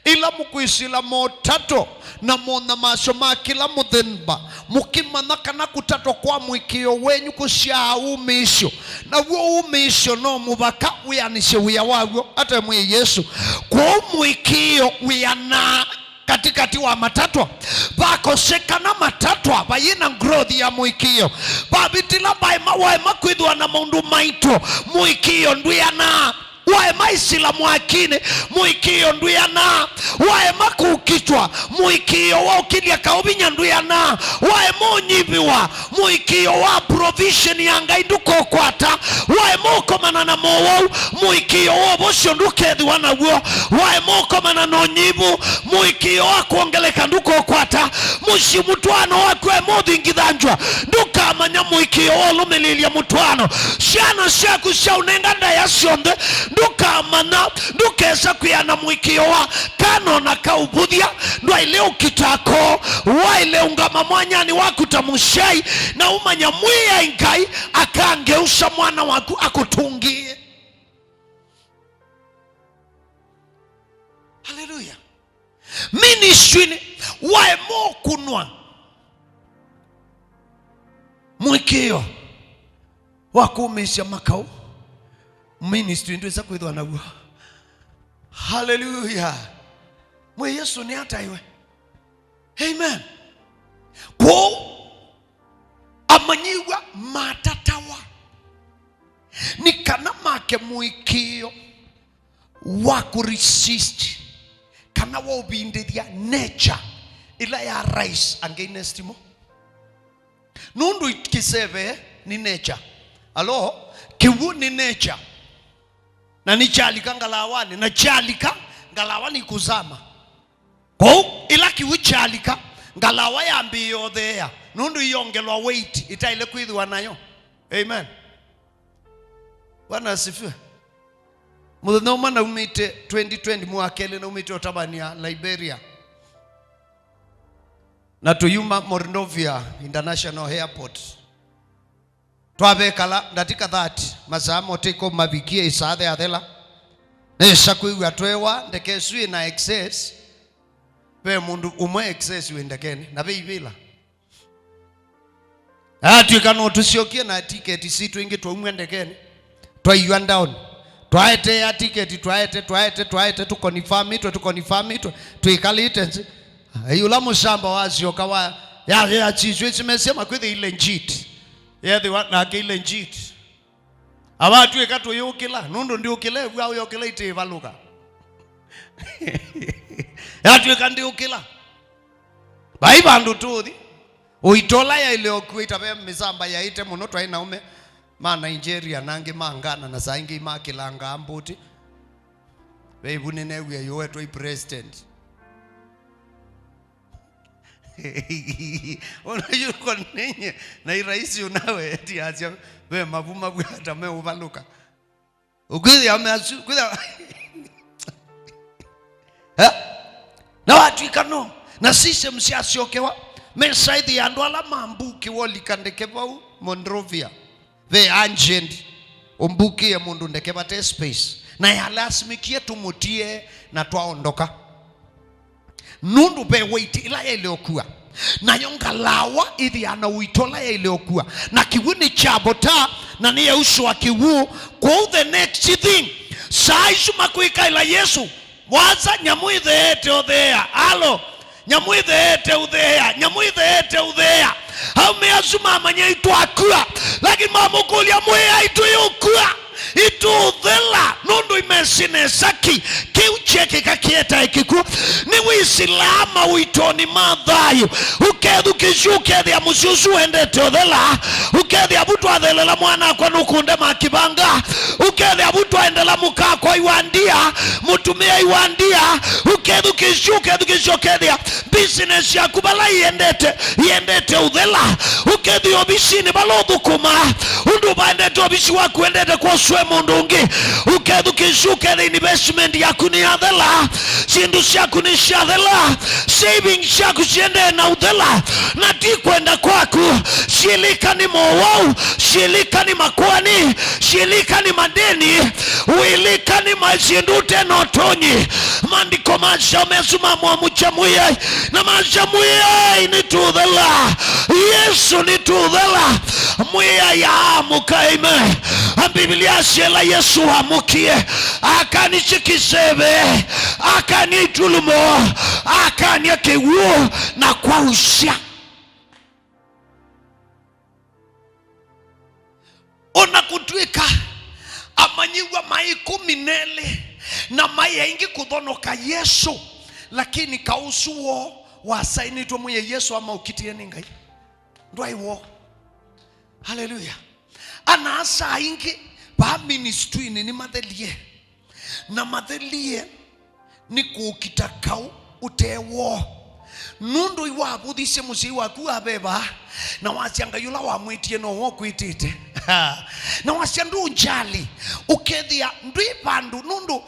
Ĩla mũkwĩsĩla motato na monyamasyo ma kĩla mũthemba, mũkĩmanya kana kũtatwa kwa mũĩkĩĩo wenyu kũsyaa ũmĩĩsyo, naw'o ũmĩĩsyo no mũvaka wĩanĩsye wĩa waw'o. Ata mwĩe Yesũ. Kwoou mũĩkĩĩo wĩanaa katĩkatĩ wa matatwa. Vakosekana matatwa, vayĩ na growth ya mũĩkĩĩo. Vavĩtĩla vaema, waema kwĩthĩwa na maũndũ maito, mũĩkĩĩo ndwĩanaa. Waema isila mwakinĩ, mũĩkĩĩo ndwĩanaa. Waema kũkitwa, mũĩkĩĩo wa ũkĩlya kaũ vinya ndwĩanaa. Waema ũnyivĩwa, mũĩkĩĩo wa provision ya Ngai ndũkokwata. Waema ũkomana na mowau, mũĩkĩĩo wa ũvosyo ndũkethĩwa naw'o. Waema ũkomana na ũnyivu, mũĩkĩĩo wa kwongeleka ndũkokwata. Mũsyĩ mũtwaano waku waema ũthingithanjwa, ndũkamanya mũĩkĩĩo wa ũlũmĩlĩĩlya mũtwaano. Syana syaku syaũnenga ndaĩa syonthe, ndũkamanya, ndũkesa kwĩana mũĩkĩĩo wa kana o na kaũvũthya. Ndwaĩle ũkita ko, waĩle ũngama mwanyanĩ waku ta mũsyai, na ũmanya Mwĩai Ngai akangeũsa mwana waku akũtũngĩĩe. Haleluya. Ministry-nĩ, waema ũkũnwa mũĩkĩĩo wa kũmĩĩsya makaũ, ministry ndwĩsa kwĩthwa naw'o. Haleluya. Mwĩe Yesũ nĩataĩwe. Amen. Kwoou amanyĩw'a matatawa nĩ kana make mũĩkĩĩo wa kũ resist kana wa ũvindĩthya nature ĩla ya rise against mo. Nũndũ kĩseve nĩ nature. Alo, kĩw'ũ nĩ nature. Na nĩkyalika ngalawanĩ, na kyalika ngalawa nĩkũzama. Kwoou, ĩla kĩw'ũ kyalika, ngalawa yambĩĩa ũtheea, nũndũ iyongelwa weight ĩtaĩle kwĩthĩwa nayo. Amen. Bwana asifiwe. Mũthenya ũmwe naumĩte twenty twenty, mwaka wa kelĩ naumĩte ũtavany'a Liberia. Na tũyuma Monrovia International Airport. Twavekala ndatĩka thirty, masaa motĩko mavikie, ĩsaa yĩathela. Nesa kwĩw'a twewa, ndeke ĩsu ĩna excess. Ve mũndũ ũmwe excess wĩ ndekenĩ, na ve ivĩla. Atw'ĩka no tũsyokie na tiketi sitũ ingĩ twaumw'a ndekenĩ. Twaiw'a down. Twaetea tiketi, twaete, twaete, twaete, tũkonifamĩtwe, tũkonifamĩtwe, twĩkalĩte nzĩ. Ai, ũla mũsamba wasyoka wa, ya, ya, chisyo isi mesema kwĩthĩ i legit. Yethĩwa nake i legit. Avatw'ĩka tũyũkĩla, nũndũ ndiũkĩla, ĩvua ũyokĩla itĩĩvalũka. Yatw'ĩka ndiũkĩla. Vai vandũ tũthi. Ũito ũla yaĩle ũkua itave mĩsamba yaĩte mũno, twaĩ na ũme ma Nigeria, na angĩ ma Ghana, na saa ingĩ makĩlangaa mbũtĩ. Ve ĩvu nĩneewie yũetwe i president. Unajua kwa nini? Na i rais unawe eti asya ve mavu mavu hata me uvaluka. Ukwithia me asu, kwithia. Eh? Na watw'ĩka no, na system syasyokewa, mesaithi ya andũ ala mambukiwa ũlika ndeke vau Monrovia. Ve agent ũmbukĩe mũndũ ndeke vate space. Na yalasimĩkie tũmũtie na twaondoka. Nũndũ ve weight ĩla yaĩle ũkua. Nayo ngalawa ĩthĩaa na ũito ũla yaĩle ũkua. Na kĩw'ũ nĩkyavota na nĩyausũa kĩw'ũ. Kwoou the next thing, saa isu makwĩkaĩla Yesũ, wasa nyamũ ĩtheete ũtheea. Alo. Nyamũ ĩtheete ũtheea, nyamũ ĩtheete ũtheea. Aũme asu mamanya itwakua, lakini mamũkũlya, Mwĩai, tũyũkua, itũũthela, nũndũ imesĩ nesa ki kĩu kyekĩka kĩetae kĩkw'ũ. Nĩwĩsilaa mawĩtonĩ ma thayũ, ũkethukĩsya, ũkethĩa mũsyĩ ũsu wendete ũthela, ũkethĩa vu twathelela mwanakwa nũkũnde makivanga, ũkethĩa vu twaendela mũkakwa iwandia, mũtumĩa iwandia, ũkethukĩsya, ũkethukĩsya, ũkethĩa business yaku vala iendete, iendete ũthela. Ũkethĩa ovisinĩ vala ũthũkũmaa, ũndũ ũvaendete Ete ovisi waku wendete kwoswe mũndũ ũngĩ, ũkethukĩĩsya ũkethĩa investment yaku nĩyathela, syĩndũ syaku nĩsyathela, savings syaku syendee na ũthela, na ti kwenda kwaku. Syĩlĩka nĩ mowau, syĩlĩka nĩ makoani, syĩlĩka nĩ madeni, wĩlĩka nĩ ma-, syĩndũ ũte na ũtonyi. Maandĩko masya mesu mamwamũkya Mwĩai, na masya, Mwĩai nĩtũthela, Yesũ nĩtũthela. Mwĩai aamũka, amen. Mbivilia asya ĩla Yesũ wamũkie, akany'a kiseve, akany'a itulumo, akany'a kĩw'ũ na kwausya. O na kũtw'ĩka amanyĩw'a maĩ ĩkũmi na elĩ na maĩ aingĩ kũthonoka Yesũ, lakini kaũ ũsu woo wasainĩtwe Mwĩai Yesũ amaũkitĩe nĩ Ngai. Ndwaĩ woo. Haleluya. Ana-a-asa aingĩ vaa ministry-inĩ nĩmathelie. Na mathelie nĩ kũkita kaũ ũte woo. Nũndũ iwavũthisye mũsyai waku wa veva, na wasya Ngai ũla wamwĩtie no wokwĩtĩte. Na wasya ndũnjali, ũkethĩa ndwĩ vandũ, nũndũ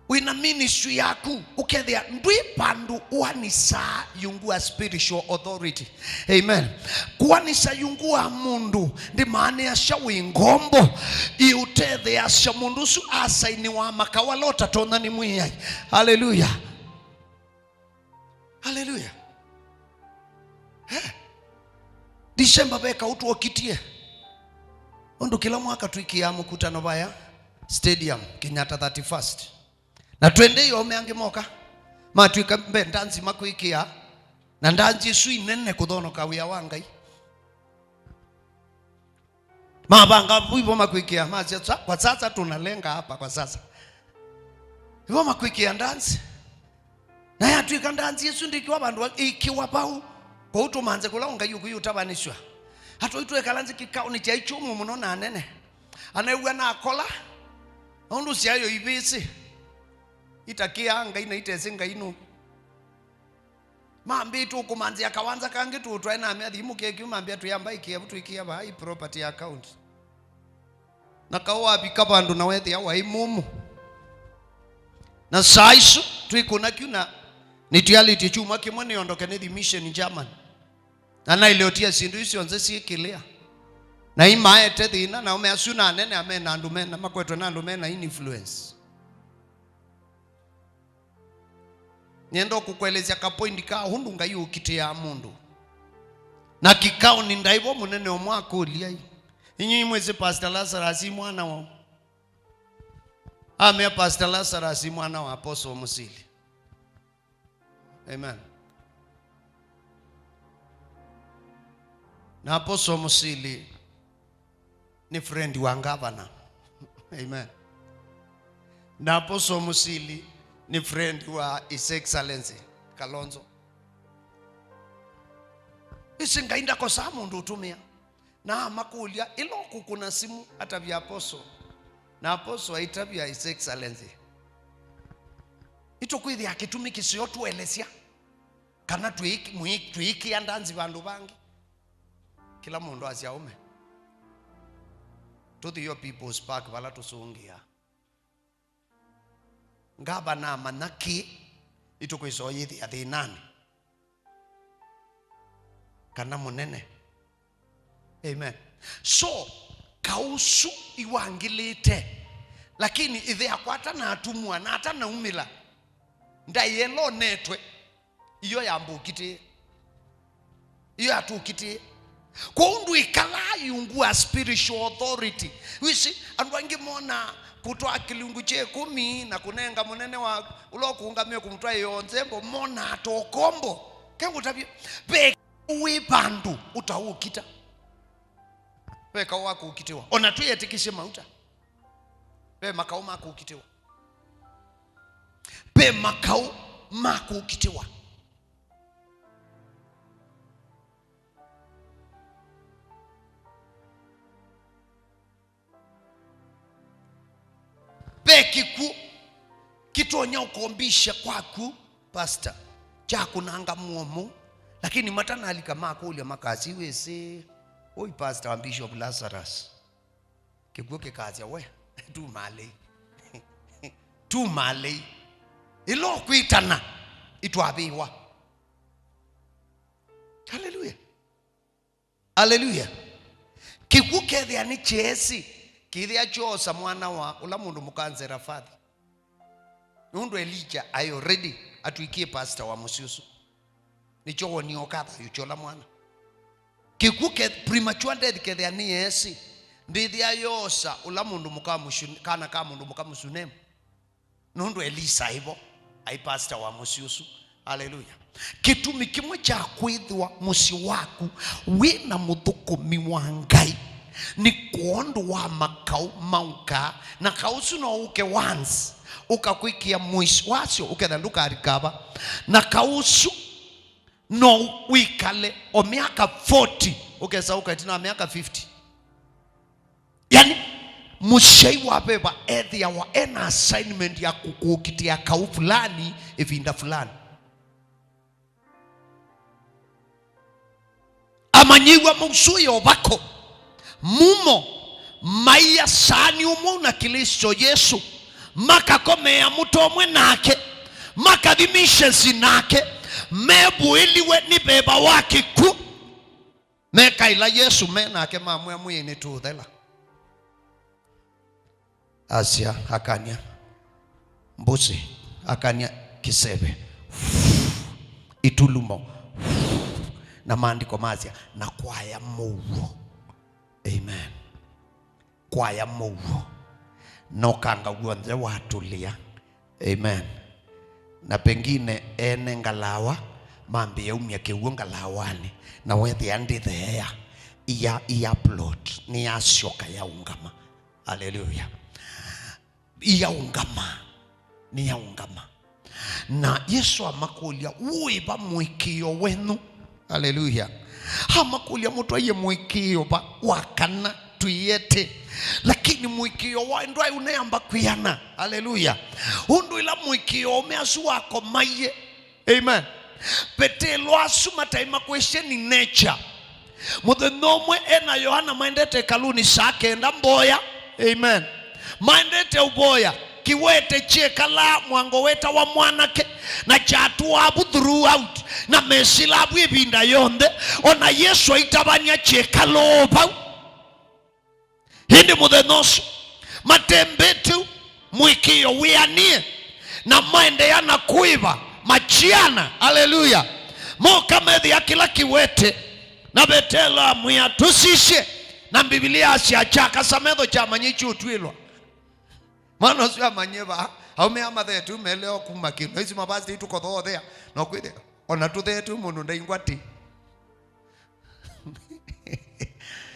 wĩna ministry yaku, ũkethĩa ndwĩ vandũ ũanisaa yungu wa spiritual authority. Amen. Kũanisa yungu wa mũndũ ndĩmaanĩasya wĩ ngombo, ĩũtetheeasya mũndũ ũsu asainĩwa makaũ ala ũtatonya nĩ Mwĩai. Haleluya. Haleluya. Eh? December ve kaũ twokitie. Ũndũ kĩla mwaka twĩkĩaa mũkutano vaya stadium, Kenyatta thirty-first. Na twendei aũme angĩ moka, matw'ĩka mbe ndanzi makwĩkĩa, na ndanzi ĩsu inene kũthonoka wĩa wa Ngai. Mavanga vu ivo makwĩkĩa, masya, "Sa-, kwa sasa tunalenga hapa kwa sasa." Ivo makwĩkĩa ndanzi. Na yatw'ĩka ndanzi ĩsu ndĩkĩwa vandũ va-, ĩkĩwa vau, kwoou tũmanze kũla Ngai ũkwĩũtavanĩsw'a. Atwaitũ ekala nzĩ kĩkaũnĩ kyaĩ kyũmũ mũno na anene. Anew'a nakola, nũndũ syayo ivĩsĩ. Itakĩaa Ngai na itesĩ Ngai nũ. Mambĩĩtwe kũmanzĩa kawanza kangĩ tũũtwae na amea thimũ kekyu mambĩa twĩamba ĩkĩe vu twĩkĩe vaa i property account. Na kaũ wavika vandũ na wethĩa waĩ mũmũ. Na saa isu twĩkũna kyu na nĩtwĩalĩtye kyumwa kĩmwe nĩondoke nĩthi mission German. Na naĩle ũtia syĩndũ isu syonthe syĩ clear. Na imaete thĩna, na aũme asu na anene amena andũ mena, makwetwe na andũ mena influence. Nĩenda kũkũelesya ka point ka ũndũ Ngai ũkitĩaa mũndũ. Na kĩkaũnĩ ndaĩ vo mũnene ũmwe akũlya, "Inyuĩ mwĩsĩ Pastor Lazarus ĩ mwana waũ?" Amea, "Pastor Lazarus ĩ mwana wa Apostle Mũsili." Amen. Na Apostle Mũsili nĩ friend wa governor. Amen. Na Apostle Mũsili nĩ friend wa His Excellency Kalonzo. Ĩsĩ Ngai ndakosaa mũndũ ũtũmĩa. Na amakũlya, ĩla ũkũkũna simũ, atavya Apostle. Na Apostle aitavya His Excellency. Nĩtũkwĩthĩa kĩtumi kĩseo tũelesya kana twĩĩk-, mwĩ-, twĩĩkĩa ndanzi vandũ vangĩ. Kĩla mũndũ asya, "Ũme. Tũthi yo People's Park vala tũsũngĩa." Ngavana amanya kĩ, nĩtũkwĩsa ũyĩthĩa thĩnanĩ kana mũnene. Amen. So, kaũsu iwangĩlĩte, lakini ĩthe akwata na atumwa na atanaumĩla, ndaĩ ĩla onetwe. Iyo yambũkitĩe. Iyo yatũkitĩe. Kwoou ndwĩkalaa iungu wa spiritual authority. Wĩsĩ, andũ angĩ monaa kũtwaa kĩlungu kya ĩkũmi na kũnenga mũnene wa ũla ũkũũngamĩe kũmũtwaĩa nzembo, monaa ta ũkombo. Kengũtavye, ve wĩ vandũ ũtaũkita. Ve kaũ wa kũkitĩwa. Ona twĩetĩkĩsye mauta. Ve makaũ ma kũkitĩwa. Ve makaũ ma kũkitĩwa. Ve kĩkw'ũ kĩtonya ũkombisha kwaku, pastor, kya kũnanga mũomo, lakini matanalika makũlya makasi, wĩsĩ, ũi pastor wa Bishop Lazarus. Kĩkw'ũ kĩkasya, "We, tumalei." Tumalei. Ĩla ũkwĩtana, itwavĩwa. Haleluya. Haleluya. Kĩkw'ũ kethĩa nĩ kyeesi, kĩthĩa kyoosa mwana wa ũla mũndũ mũka Nzerefathi. Nũndũ Elija aĩ already atw'ĩkie pastor wa mũsyĩ ũsu. Nĩkyo wonie ũka thayũkya ũla mwana. Kĩkw'ũ ke, premature death kethĩa nĩ yeesi, ndĩthĩa yoosa ũla mũndũ mũka Mũshu-, kana ka mũndũ mũka Mũsunemu. Nũndũ Elisa aĩ vo, aĩ pastor wa mũsyĩ ũsu. Haleluya. Kĩtumi kĩmwe kya kwĩthĩwa mũsyĩ waku wĩ na mũthũkũmi wa Ngai nĩ kwondũ wa makaũ maũkaa, na kaũ ũsu no ũke once, ũkakwĩkĩa mũisyo wasyo, ũkethĩa ndũkarika va. Na kaũ ũsu no wĩkale o myaka forty, ũkesa ũka ĩtina wa myaka fifty. Yani, mũsyai wa veva ethĩawa ena assignment ya kũkũkitĩa kaũ fulani ĩvinda fulani. Amanyĩw'a mausũĩa ũvako, mumo, maia saani ũmwe na Klĩsto Yesũ, makakomea mũto ũmwe nake, makathi mishenzi nake, mevũĩliwe nĩ veva wa kĩkw'ũ. Mekaĩla Yesũ me nake, mamwĩa, "Mwĩai, nĩtũũthela." Asya, akany'a mbũsĩ, akany'a kĩseve, itulumo, na maandĩko masya, na kwaya mũuo. Amen. Kwaya mũuo, na ũkanga w'onthe watũlĩa. Amen. Na pengine ene ngalawa mambĩĩa umya kĩw'ũ ngalawanĩ, na wethĩa ndĩtheea, iya, iya plot nĩyasyoka yaũngama. Haleluya. Yaũngama. Nĩyaũngama. Na Yesũ amakũlya, "Wĩ va mũĩkĩĩo wenyu?" Haleluya. Amakũlya, "Mũtwaie mũĩkĩĩo va wa kana twĩete?" Lakini mũĩkĩĩo wa ndwaĩ ũneamba kwĩana. Haleluya. Ũndũ ĩla mũĩkĩĩo ũme asu wakomaie. Amen. Vetelo asu mataĩ ma question nature. Mũthenya ũmwe e na Yohana maendete ĩkalũnĩ saa kenda mboya. Amen. Maendete ũvoya, kĩwete kyekalaa mwango wetawa mwanake, na kyatũaa vu throughout, na mesĩlaa vu ĩvinda yonthe, o na Yesũ aitavany'a kyekalo o vau. Ĩndĩ mũthenya ũsu, matembete ũu, mũĩkĩĩo wĩanĩe, na maendeea na kũĩva, makyana. Haleluya. Moka methĩa kĩla kĩwete, na Vetelo amwĩa, "Tũsisye." Na Mbivilia asya, "Kyakasa metho kyamanyĩkye ũtw'ĩlwa." Mwana ũsu amanyie vaa, aũme aa matheetu melewa kuma kĩndũ. Aisi mavasitei tũkothoothea, no kwĩthĩa, ona tũtheetu mũndũ ndaingwa tĩ.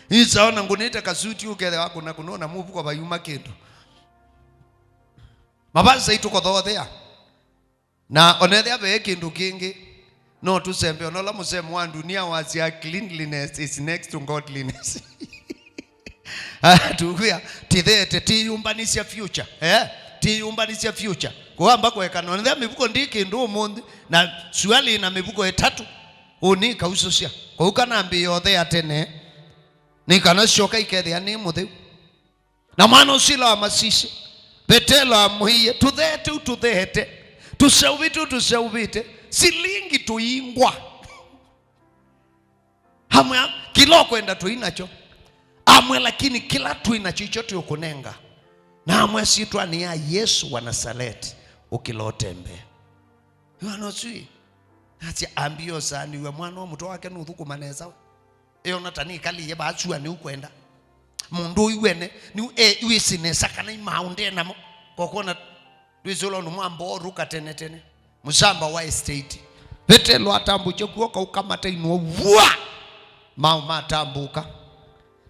Isa ona ngũnĩte kasuti ũkethĩa wakũna kũna ona mũvuko vayuma kĩndũ. Mavasitei tũkothoothea. Na onethĩa ve kĩndũ kĩngĩ, no tũsembe, ona ũla mũsemo wa ndunia wasya, "Cleanliness is next to godliness." Ah, tukwĩa, tithete, tiyũmbanisya future, eh? Tiyũmbanisya future. Kũamba kũekana, onethĩa mĩvuko ndi kĩndũ ũmũnthĩ, na suali na mĩvuko ĩtatũ, ũnĩ kausũsya. Kũu kana mbĩ yothe ya tene, nĩ kana syoka ikethĩa nĩ mũtheu. Na mwana ũsu ĩla wamasisye, Vetelo amwĩie, "Tũtheete ũu tũtheete, tũseũvĩte ũu tũseũvĩte, silingi tũingwa." Amwĩa, "Kĩla ũkwenda tũi nakyo." Amwĩa, "Lakini kĩla twĩ nakyo ikyo tũũkũnenga." Na amwĩa, "Syĩtwanĩ ya Yesũ wa Nasaleti, ũkĩla ũtembee." Mwana ũsu ĩ, asya, ambie ũsaanĩw'a mwana wa mũtwe wake nũthũkũma nesa. Eona ta nĩkalĩe vaa sua nĩu kwenda. Mũndũ ũyu ene, nĩu e, wĩsĩ nesa kana imaũndee namo. Kokwona, ndwĩsĩ ũla ũndũ mwamba ũrũka tene tene. Mũsamba wa estate. Vetelo atambũkye kuo kaukamata inũa. Vua! Maũ matambũka.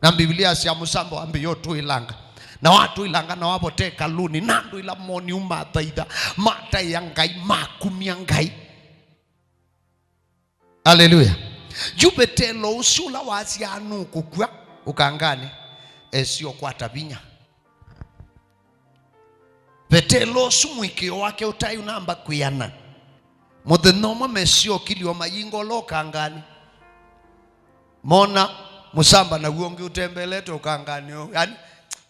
Na Mbivilia asya mũsamba wambĩĩa ũtũĩlanga. Na watũĩlanga na wavote ĩkalũnĩ. Na andũ ĩla moni umathaitha. Mataĩa Ngai, makumya Ngai. Haleluya. Yu Vetelo ũsu ũla wasyaa nũkũkw'a ũkanganĩ, esĩ ũkwata vinya. Vetelo ũsu mũĩkĩĩo wake ũtaĩ ũnamba kwĩana. Mũthenya ũmwe mesyokilyĩ o mayinga ũla ũkanganĩ. Mona mũsamba naw'o ũngĩ ũtembelete ũkanganĩ ũũ. Yani,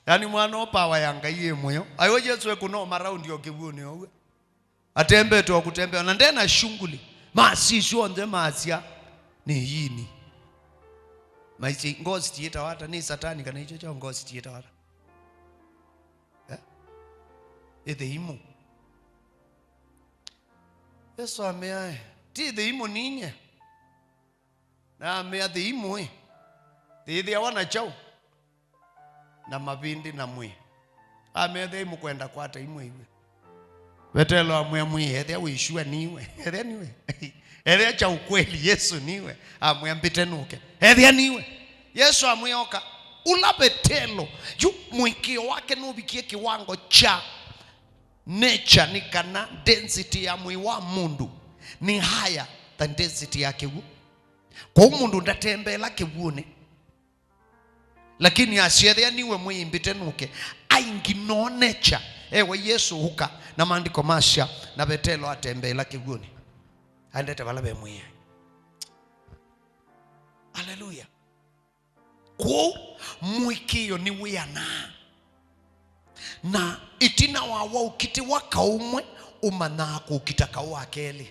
Yaani mwana o power ya Ngai ĩ mũyo. Ayo Yesu ekũnoma raundi o kĩw'ũnĩ owe. Atembete o kũtembea. Na ndena shughuli. Masisyo onthe masya nĩ yini. Maisye ngosi tiĩtawa ata, nĩ satani kana ikyo kya ngosi tiĩtawa ata. Eh? Ĩthĩimũ. Yesu amea, "Ti ĩthĩimũ ninye." Na amea, "Thĩimũ ĩ, thĩĩthĩawa na kyaũ? Na mavĩndĩ na mwĩĩ." Amea, "Ethĩai mũkwenda kwata imwĩw'e." Vetelo amwĩa, "Mwĩĩ, ethĩa wĩ sure niwe. Ethĩa niwe. Ethĩa cha ukweli Yesu niwe." Amwĩa, "Mbĩte nũke. Ethĩa niwe." Yesu amwĩa, "Oka." Ũla Vetelo, yu mũĩkĩĩo wake nũvikie kĩwango kya nature, nĩ kana density ya mwĩĩ wa mũndũ nĩ higher than density ya kĩw'ũ. Kwoou mũndũ ndatembeela kĩw'ũnĩ. Lakini asyethĩa niwe mwĩĩ mbĩte nũke, aingi no nature. Ewe Yesu ũka, na maandĩko masya, na Vetelo atembeela kĩw'ũnĩ. Aendete vala ve mwĩĩ. Haleluya. Kwoou mũĩkĩĩo nĩwĩanaa. Na ĩtina wa waũkitĩwa kaũmwe, ũmanyaa kũkita kaũ wa kelĩ.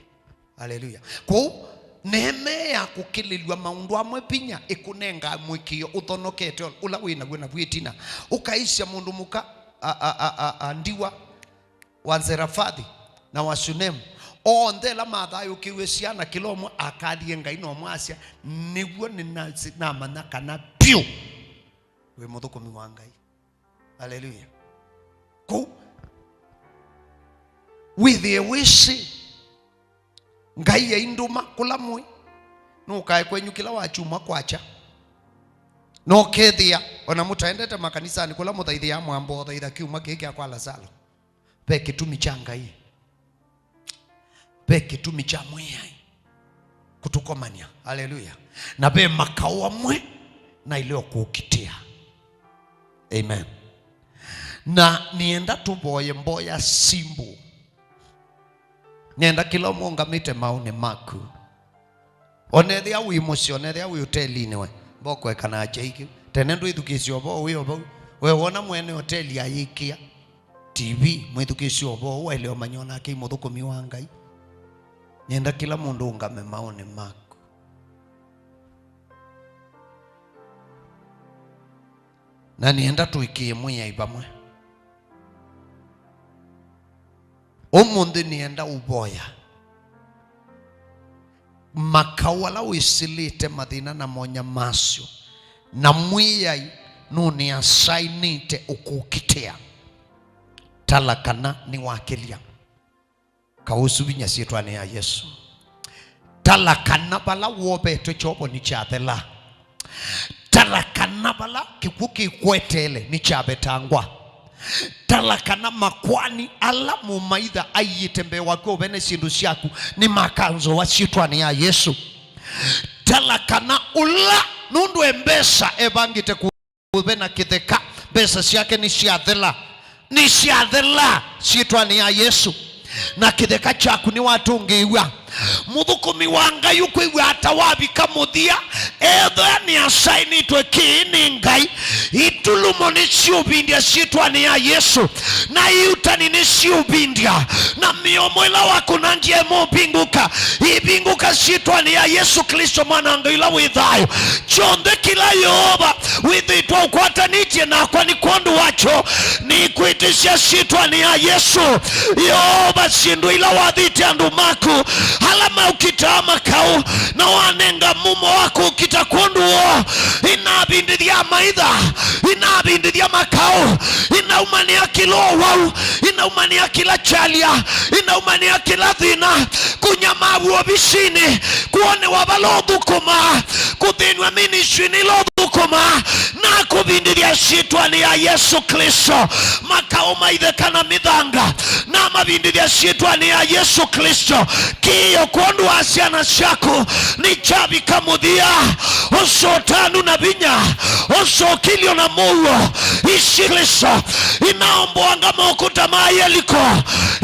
Haleluya. Kwoou, neema ya kũkĩlĩlw'a maũndũ amwe vinya ĩkũnengaa mũĩkĩĩo ũthonokete ũla wĩ naw'o navu ĩtina. Ũkaisya mũndũ mũka, a, a, a, a, a, ndiwa wa Nzerefathi na wa Shunemu, onthe ala mathayũkĩw'e syana, kĩla ũmwe akathie Ngai na ũmwe asya, "Nĩw'o nĩnasi-, namanya kana vyũ wĩ mũthũkũmi wa Ngai." Haleluya. Kũu wĩthĩe wĩsĩ Ngai aindũma kũla mũĩ, nũkae kwenyu kĩla wa kyumwa kwakya. Na ũkethĩa, ona mũtaendete makanisanĩ kũla mũthaithĩaa mwambo ũthaitha kyumwa kĩĩ kya kwa Lasalo. Ve kĩtumi kya Ngai. Ve kĩtumi kya Mwĩai kũtũkomany'a. Haleluya. Na ve makaũ amwe naĩle o kũkitĩa. Amen. Na nĩenda tũvoye mboya simple. Nĩenda kĩla ũmwe ũngamĩte maũnĩ maku. Onethĩa wĩ mũsyĩ, onethĩa wĩ ũtelinĩ we, mbokũekana kyai kĩu. Tene ndwĩthukĩĩsya ũvoo wĩ o vau. We wona mwene oteli ayĩkĩa T V, mwĩthukĩĩsya ũvoo ũu, waĩle ũmanya onake ĩ mũthũkũmi wa Ngai. Nĩenda kĩla mũndũ ũngame maũnĩ maku. Na nĩenda tũĩkĩĩe Mwĩai vamwe. Ũmũnthĩ nĩenda ũvoya makaũ ala wĩsĩlĩte mathĩna na monya masyo, na Mwĩai nũnĩasainĩte ũkũkitĩa. Tala kana nĩwakĩlya. Kaũsu vinya syĩtwanĩ ya Yesũ. Tala kana vala wovetwe kyovonĩ kyathela. Tala kana vala kĩkw'ũ kĩkweteele nĩkyavetangwa. Tala kana makwani ala mũmaitha aiĩte mbee waku ũvene syĩndũ syaku nĩmakanzũwa syĩtwanĩ ya Yesũ. Tala kana ũla nũndũ e mbesa evangĩte kũ- ũve na kĩtheka, mbesa syake nĩsyathela. Nĩsyathela syĩtwanĩ ya Yesũ. Na kĩtheka kyaku nĩwatũngĩĩw'a. Mũthũkũmi wa Ngai ũkwĩw'a ata wavika mũthia? Ethĩa nĩasainĩtwe kĩĩ nĩ Ngai, itulumo nĩsyũvindya syĩtwanĩ ya Yesũ, na iutani nĩsyũvindya, na mĩomo ĩla wakũnangie ĩmũvingũka, ivingũka syĩtwanĩ ya Yesũ Klĩsto, Mwana wa Ngai ũla wĩ thayũ. Kyonthe kĩla Yeova wĩthĩĩtwe ũkwatanĩtye nakwa nĩ kwondũ wakyo, nĩkwĩtĩsya syĩtwanĩ ya Yesũ. Yeova, syĩndũ ila wathĩte andũ maku ala maũkitaa makaũ, na wanenga mumo wa kũkita kwondũ woo, inavindĩthya amaitha, inavindĩthya makaũ, inaumanĩa kĩla ũwau, inaumanĩa kĩla kyalya, inaumanĩa kĩla thĩna, kũnyamaw'a ovisinĩ, kwonew'a vala ũthũkũmaa, kũthĩnw'a ministry-nĩ ĩla ũthũkũmaa, na kũvindĩthya syĩtwanĩ ya Yesũ Klĩsto. Makaũ maitheka na mĩthanga, na mavindĩthya syĩtwanĩ ya Yesũ Klĩsto. Kĩĩo kwondũ wa syana syaku nĩkyavika mũthia. Ũsũtanu na vinya, ũsũkĩlyo na mũuo, ici Klĩsto inaomboanga maũkuta ma Yeliko,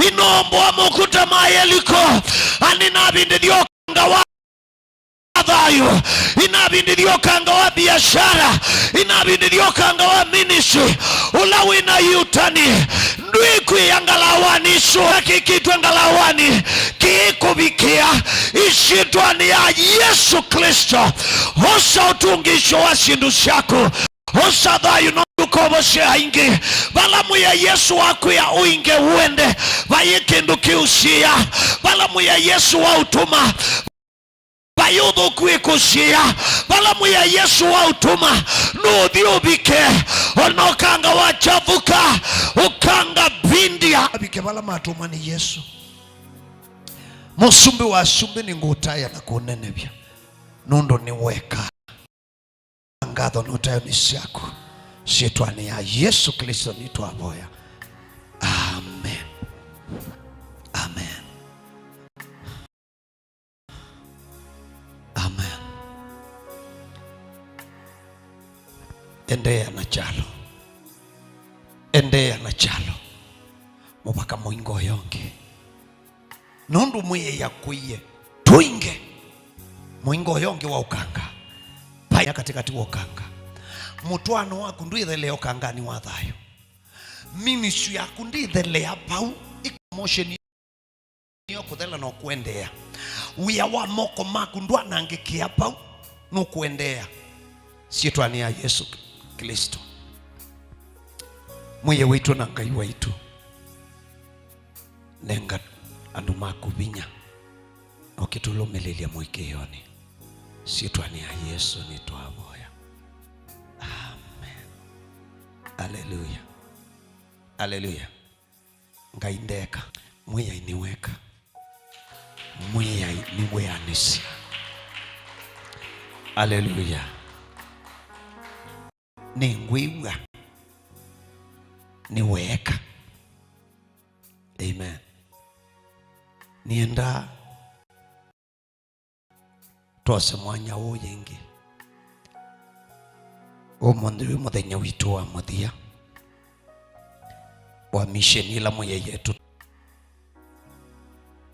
inaomboa maũkuta ma Yeliko, ani navindĩthya ũkanga wa thayũ, inavindithya ũkanga wa biashara, inavindithya ũkanga wa ministry, ũla wĩna yutani, ndwĩkwĩa ngalawanĩ isu, kĩkĩtwe ngalawanĩ, kĩkũvikĩa, ĩsyĩtwanĩ ya Yesũ Klĩsto. Osa ũtungĩsyo wa syĩndũ syaku. Osa thayũ nũndũ ũkovosya aingĩ. Vala Mwĩai Yesũ wakwĩa ũinge ũende, vai kĩndũ kĩũsiĩa. Vala Mwĩai Yesũ waũtũma, vai ũthũku ĩkũsiĩa. Vala Mwĩai Yesũ waũtũma, nũthi ũvike. Ona ũkanga wa Kyavũka, ũkanga Vindia. Avike vala matũmwa nĩ Yesũ. Mũsumbĩ wa asumbĩ, nĩngũtaĩa na kũnenevya, nũndũ nĩ weka. Ngatho na ũtayo nĩ syaku. Syĩtwanĩ ya Yesũ Klĩsto nĩtwavoya. Amen. Amen. Amen. Endeea na kyalo. Endeea na kyalo. Mũvaka mũinga ũya ũngĩ. Nũndũ Mwĩai akũie, tũinge mũinga ũya ũngĩ wa ũkanga. Vai katĩkatĩ wa ũkanga. Mũtwaano waku ndwĩthelea ũkanganĩ wa thayũ. Ministry yaku ndĩthelea vau, ĩ commotion yo kũthela no kũendeea. Wĩa wa moko maku ndwanangĩkĩa vau, nũkũendeea. Syĩtwanĩ ya Yesũ Klĩsto, Mwĩai waitũ na Ngai waitũ. Nenga andũ maku vinya, na ũkĩtũlũmĩlĩlya mũĩkĩĩonĩ. Syĩtwanĩ ya Yesũ nĩtwavoya. Amen. Aleluya. Aleluya. Ngai ndeka. Mwĩai nĩweka. Mwĩai nĩwĩanĩsya. Aleluya. Nĩngwĩw'a. Nĩweeka. Amen. Nĩendaa twose mwanya ũũ yĩngĩ. Ũmũnthĩ wĩ mũthenya witũ wa mũthia wa mission ĩla Mwĩai etũ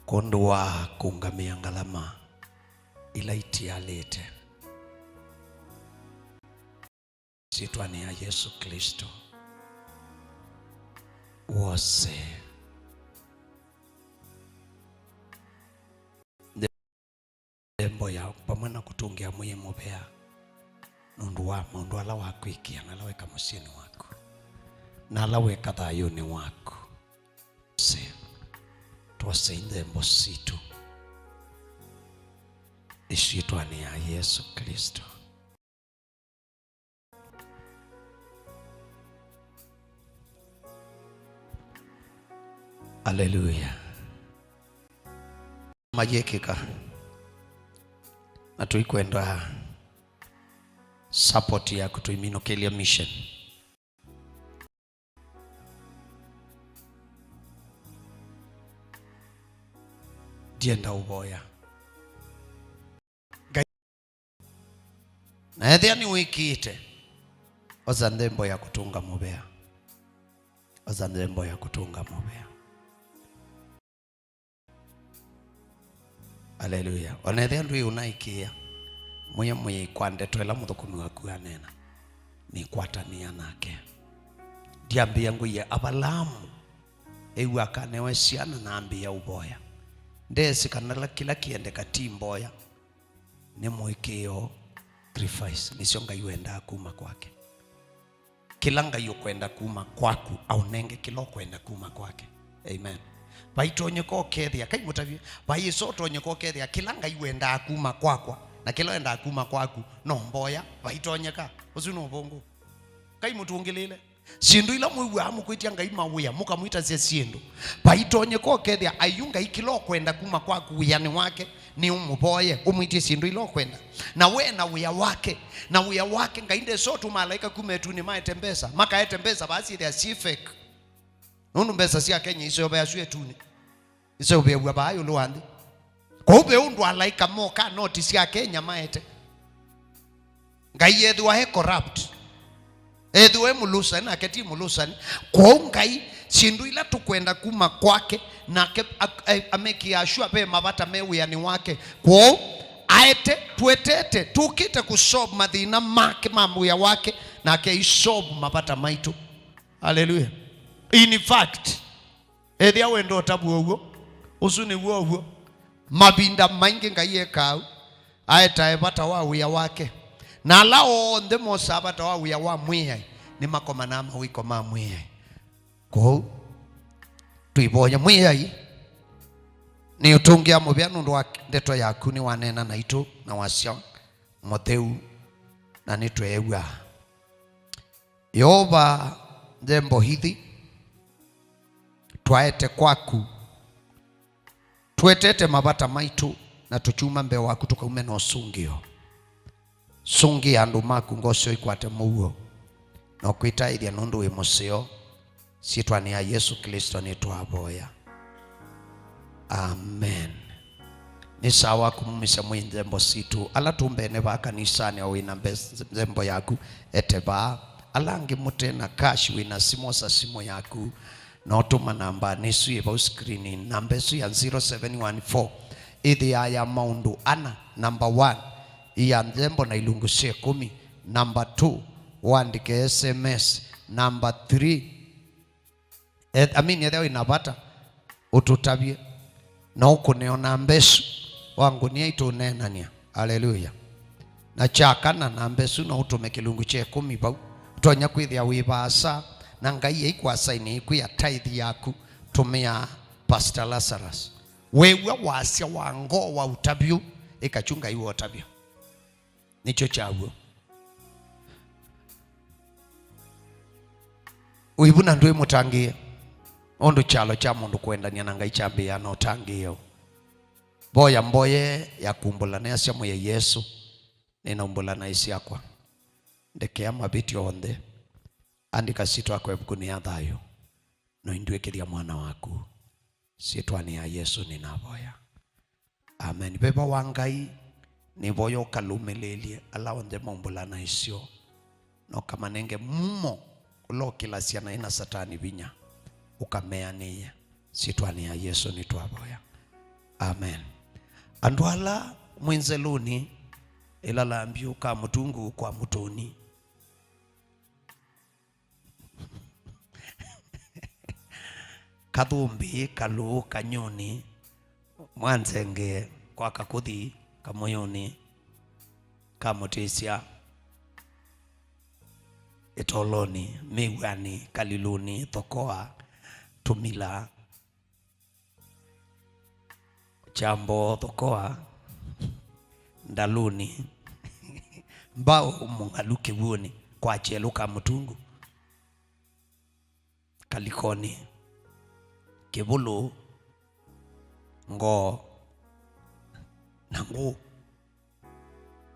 kwondũ wa kũũngamĩa ngalama ila itialĩte. Syĩtwanĩ ya Yesũ Klĩsto, wose nthembo ya vamwe na kũtũngĩa Mwĩai mũvea nũndũ wa maũndũ ala wakwĩkĩa na ala weka mũsyĩnĩ waku na ala weka thayũnĩ waku. Twose, twose nthembo sitũ ĩsyĩtwanĩ ya Yesũ Klĩsto. Aleluya. Mayĩkĩka na tũikwenda support yaku tũiminũkĩlya mission. Ndienda ũvoya. Ngai, na ethĩa nĩwĩkĩĩte, osa nthembo ya kũtũnga mũvea. Osa nthembo ya kũtũnga mũvea. Aleluya. Ona ethĩa ndwĩ ũnaĩkĩĩa, mwĩe Mwĩai kwa ndeto ĩla mũthũkũmi waku aneena, nĩkwatanĩa nake. Ndyambĩĩa ngwĩie Avalaamu, ew'a akanewe syana na ambĩĩa ũvoya. Ndeesĩ kana la-, kĩla kĩendeka ti mboya, nĩ mũĩkĩĩo, sacrifice. Nĩsyo Ngai wendaa kuma kwake. Kĩla Ngai ũkwenda kuma kwaku, aũnenge kĩla ũkwenda kuma kwake. Amen. Vaitonyeka ũkethĩa, kai mũtavye, vaĩsa ũtonyeka ũkethĩa, kĩla Ngai wendaa kuma kwakwa, na kĩla wendaa kuma kwaku, no mboya, vaitonyeka. Ũsu nĩ ũvũngũ. Kai mũtũngĩlĩle. Syĩndũ ila mwĩw'aa mũkwĩtya Ngai mawĩa, mũkamwĩtasya syĩndũ. Vaitonyeka ũkethĩa, aiu Ngai kĩla ũkwenda kuma kwaku wĩanĩ wake, nĩ ũmũvoye, ũmwĩtye syĩndũ ila ũkwenda. Na we na wĩa wake, na wĩa wake, Ngai ndesa ũtũma alaĩka kuma ĩtunĩ maete mbesa, makaete mbesa vaa syĩthĩa syĩ fake. Nũndũ mbesa sya Kenya iseũveasw'a ĩtunĩ, iseũvĩaw'a vaa ĩũlũ wa nthĩ. Kwoou ve ũndũ alaĩka mokaa noti sya Kenya maete. Ngai ethĩwa e corrupt, ethĩwa e mũlũsani, nake ti mũlũsani. Kwoou Ngai, syĩndũ ila tũkwenda kuma kwake, nake a-, a-, amekĩaa sure ve mavata me wĩanĩ wake. Kwoou Aete, twetete, tũkĩte kũsolve mathĩna make ma wĩa wake, nake aisolve mavata maitũ. Haleluya. In fact, ethĩa wenda ũtavw'a ũw'o, ũsu nĩw'o ũw'o. Mavinda maingĩ Ngai ekaa ũu, aetae vata wa wĩa wake. Na ala onthe mosaa vata wa wĩa wa Mwĩai, nĩmakomanaa mawĩko ma Mwĩai. Kwoou, tũivoya. Mwĩai, nĩũtũngĩa mũvea nũndũ wa ndeto yaku, nĩwaneena naitũ na wasya mũtheu, na nĩtweew'a. Yeova, nzembo ithi twaete kwaku, twetete mavata maitũ, na tũkyuma mbee waku tũkaume na ũsũngĩo. Sũngĩa andũ maku, ngoo syoo ikwate mũuo, na ũkwĩtaĩthya nũndũ wĩ mũseo. Syĩtwanĩ ya Yesũ Klĩsto nĩtwavoya. Amen. Nĩ sawa kũmumisya mwĩ nzembo sitũ. Ala tũmbene vaa kanisanĩ, o wĩ na mbe-, nzembo yaku, ete vaa. Ala angĩ mũte na cash, wĩ na simũ, osa simũ yaku, na ũtũma nambanĩ ĩsu yĩ vau screeninĩ. Namba ĩsu ya zero seven one four ĩthĩaa ya maũndũ ana. Number one, ia nzembo na ilungu sya ĩkũmi. Number two, ũandĩke S M S. Number three, eth-, I mean, ethĩwa wĩ na vata, ũtũtavye, na ũkũne o namba ĩsu, wangũnĩa itũneenany'a. Aleluya. Na kya kana, namba ĩsu no ũtũme kĩlungu kya ĩkũmi vau. Ũtonya kwĩthĩa wĩ vaasa, na Ngai aikwasainĩ kwĩa tithe yaku, tũmĩa Pastor Lazarus. Wĩw'a wasya wa ngoo wa ũtavyo, ĩka kyu Ngai wotavya. Nĩkyo kyaw'o. Wĩvu na ndwĩ mũtangĩĩe, ũndũ kyalo kya mũndũ kũendany'a na Ngai kyambĩĩaa na ũtangĩĩo. Voya mboye ya kumbũla, neasya Mwĩai Yesũ, nĩnaumbũla naĩ syakwa. Ndekea mavĩtyo onthe. Andĩka syĩtwa yakwa ĩvukunĩ ya thayũ, na ũindw'ĩkĩthya mwana waku. Syĩtwanĩ ya Yesũ nĩnavoya. Amen. Veva wa Ngai, nĩvoya ũkalũmĩlĩlye ala onthe maumbũla na ĩsyo, na ũkamanenge mumo ũla ũkĩlasya naĩ na Satani vinya, ũkameanĩĩe. Syĩtwanĩ ya Yesũ nĩtwavoya. Amen. Andũ ala mwĩ nzelũnĩ, ĩla lambyũ ka mũtungu kwa mũtũni, kathũmbĩ, kalũũ, kanyũnĩ, mwanzenge, kwa kakũthi, kamũyũnĩ, kamũtĩsya, ĩtolonĩ, mĩw'anĩ, kalilũnĩ, thokoa, tũmila, kyambo, thokoa, ndalũnĩ, mbaũ, mũng'alu, kĩw'ũnĩ, kwa kyelũ ka mũtungu, kalikonĩ, kĩvũlũ, ngoo, na ngũũ.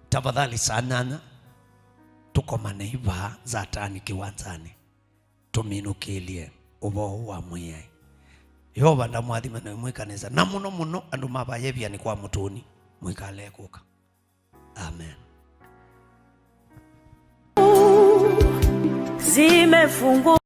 Tafadhali, saa nyanya tũkomanei vaa Nzatani kĩwanzanĩ, tũminũkĩlye ũvoo wa Mwĩai. Yeova ndamũathime na mwĩ kanisa, na mũno mũno andũ ma vaa Yeviani kwa mũtũni, mwĩkale kũka. Amen. Zimefungwa.